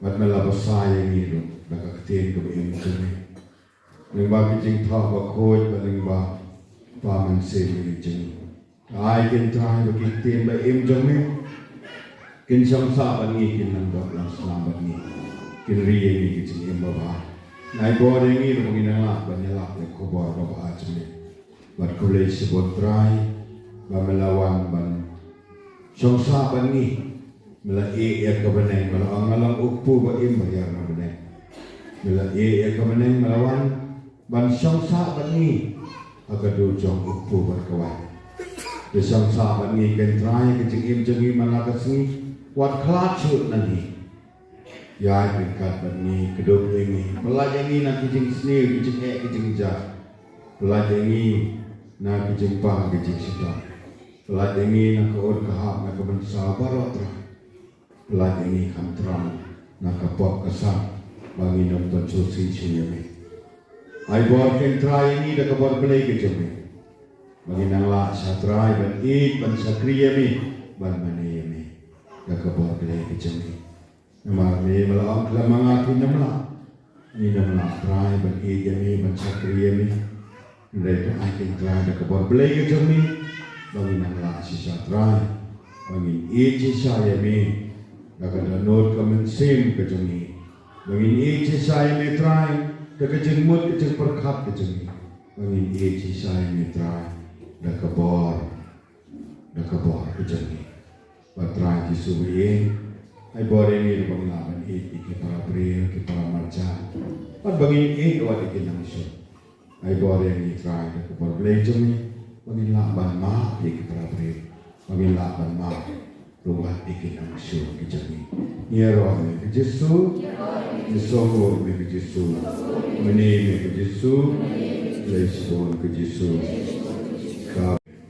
bad me la bsa ïa ngi ruh da ka ktien kaba im jong me. Lyngba ki jingthoh bakhuid bad lyngba Pa, Mynsiem Bakhuid jong ngi. Ai kin Trai ba ki ktien ba im jong me kin shong sah bad ngi, kin nang dap nang snam bad ngi, kin ri ïa ngi ki jingim babha. Ai bor ïa ngi ruh ba ngin nang lah ban ïalap ïa ka khubor babha jong me. Bad khublei shibun Trai ba me la wan ban shong sah bad ngi. Me la ïeh ïa ka bneng, me la ong nga long u kpu ba im ba hiar na bneng. Me la ïeh ïa ka bneng, me la wan ban shong sah bad ngi ha ka dur jong u kpu bad ka waiñ. Te shong sah bad ngi kin Trai, ka jingim jong ngi man la ka sngi wat khlad shuh na ngi. Ïaid ryngkat bad ngi, kdup ïa ngi, pyllait ïa ngi na ki jingsniew, ki jingeh, ki jingjah. Pyllait ïa ngi na ki jingpang, ki jingshitom. Pyllait ïa ngi na ka ur ka hap, na ka bynsaw baroh Trai. Pyllait ïa ngi kham thrang na ka pop ka sap, ba ngin ym pynsngewsih shuh ïa me. Ai bor ken Trai ïa ngi da ka bor Blei ka jong me, ba ngin nang lah shisha Trai ban ïeit, ban shakri ïa me, ban mane ïa me da ka bor Blei ka jong me. Namar me me la ong, khlem ma nga phin ym lah. Ngin ym lah Trai ban ïeit ïa me, ban shakri ïa me. Hynrei to ai ken Trai da ka bor Blei ka jong me, ba ngin nang lah shisha Trai, ba ngin ïeit shisha ïa me da ka dohnud ka mynsiem ka jong ngi. Ba ngin ïeit shisha ïa me Trai da ka jingmut, ka jingpyrkhat ka jong ngi. Ba ngin ïeit shisha ïa me Trai da ka bor, da ka bor ka jong ngi. Bad Trai Jisu ba ïeit, ai bor ïa ngi ruh ba ngin lah ban ïeit ïa ki para briew, ki para marjan, bad ba ngin ïeit ruh ïa ki nongshun. Ai bor ïa ngi Trai da ka bor Blei jong ngi, ba ngin lah ban map ïa ki para briew, ba ngin lah ban map ruh ïa ki nongshun ki jong ngi. Ngi ïaroh ïa me ko Jisu, ngi sngewnguh ïa me ko Jisu, mane ïa me ko Jisu, Blei shibun ko Jisu. Ka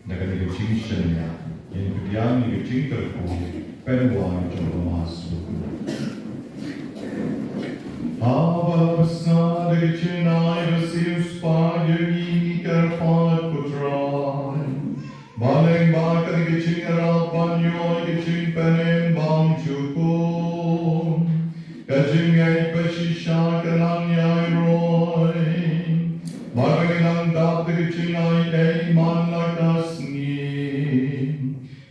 Da kane ka jingshaniah ngin pdiang ïa ka jingkyrkhu pynban jong ka Mass bakhuid. Haba la bsa da ka jingai ba siewspah ïa ngi, ngi kyrpad ko Trai, ba lyngba kane ka jingïarap ban ïoh ïa ka jingpynim bymjukut, ka jingngeit ba shisha kan nang ïaroh, bad ba ngin nang dap da ka jingai ei man la ka sngi.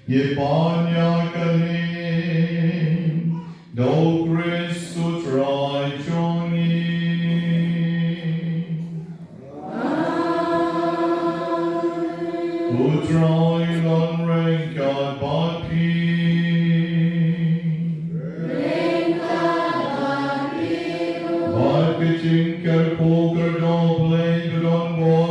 Ngi pan ïa kane da u Khrist u Trai jong ngi. U Trai un don ryngkat bad phi. Bad ka jingkyrkhu ka jong U Blei ka don bad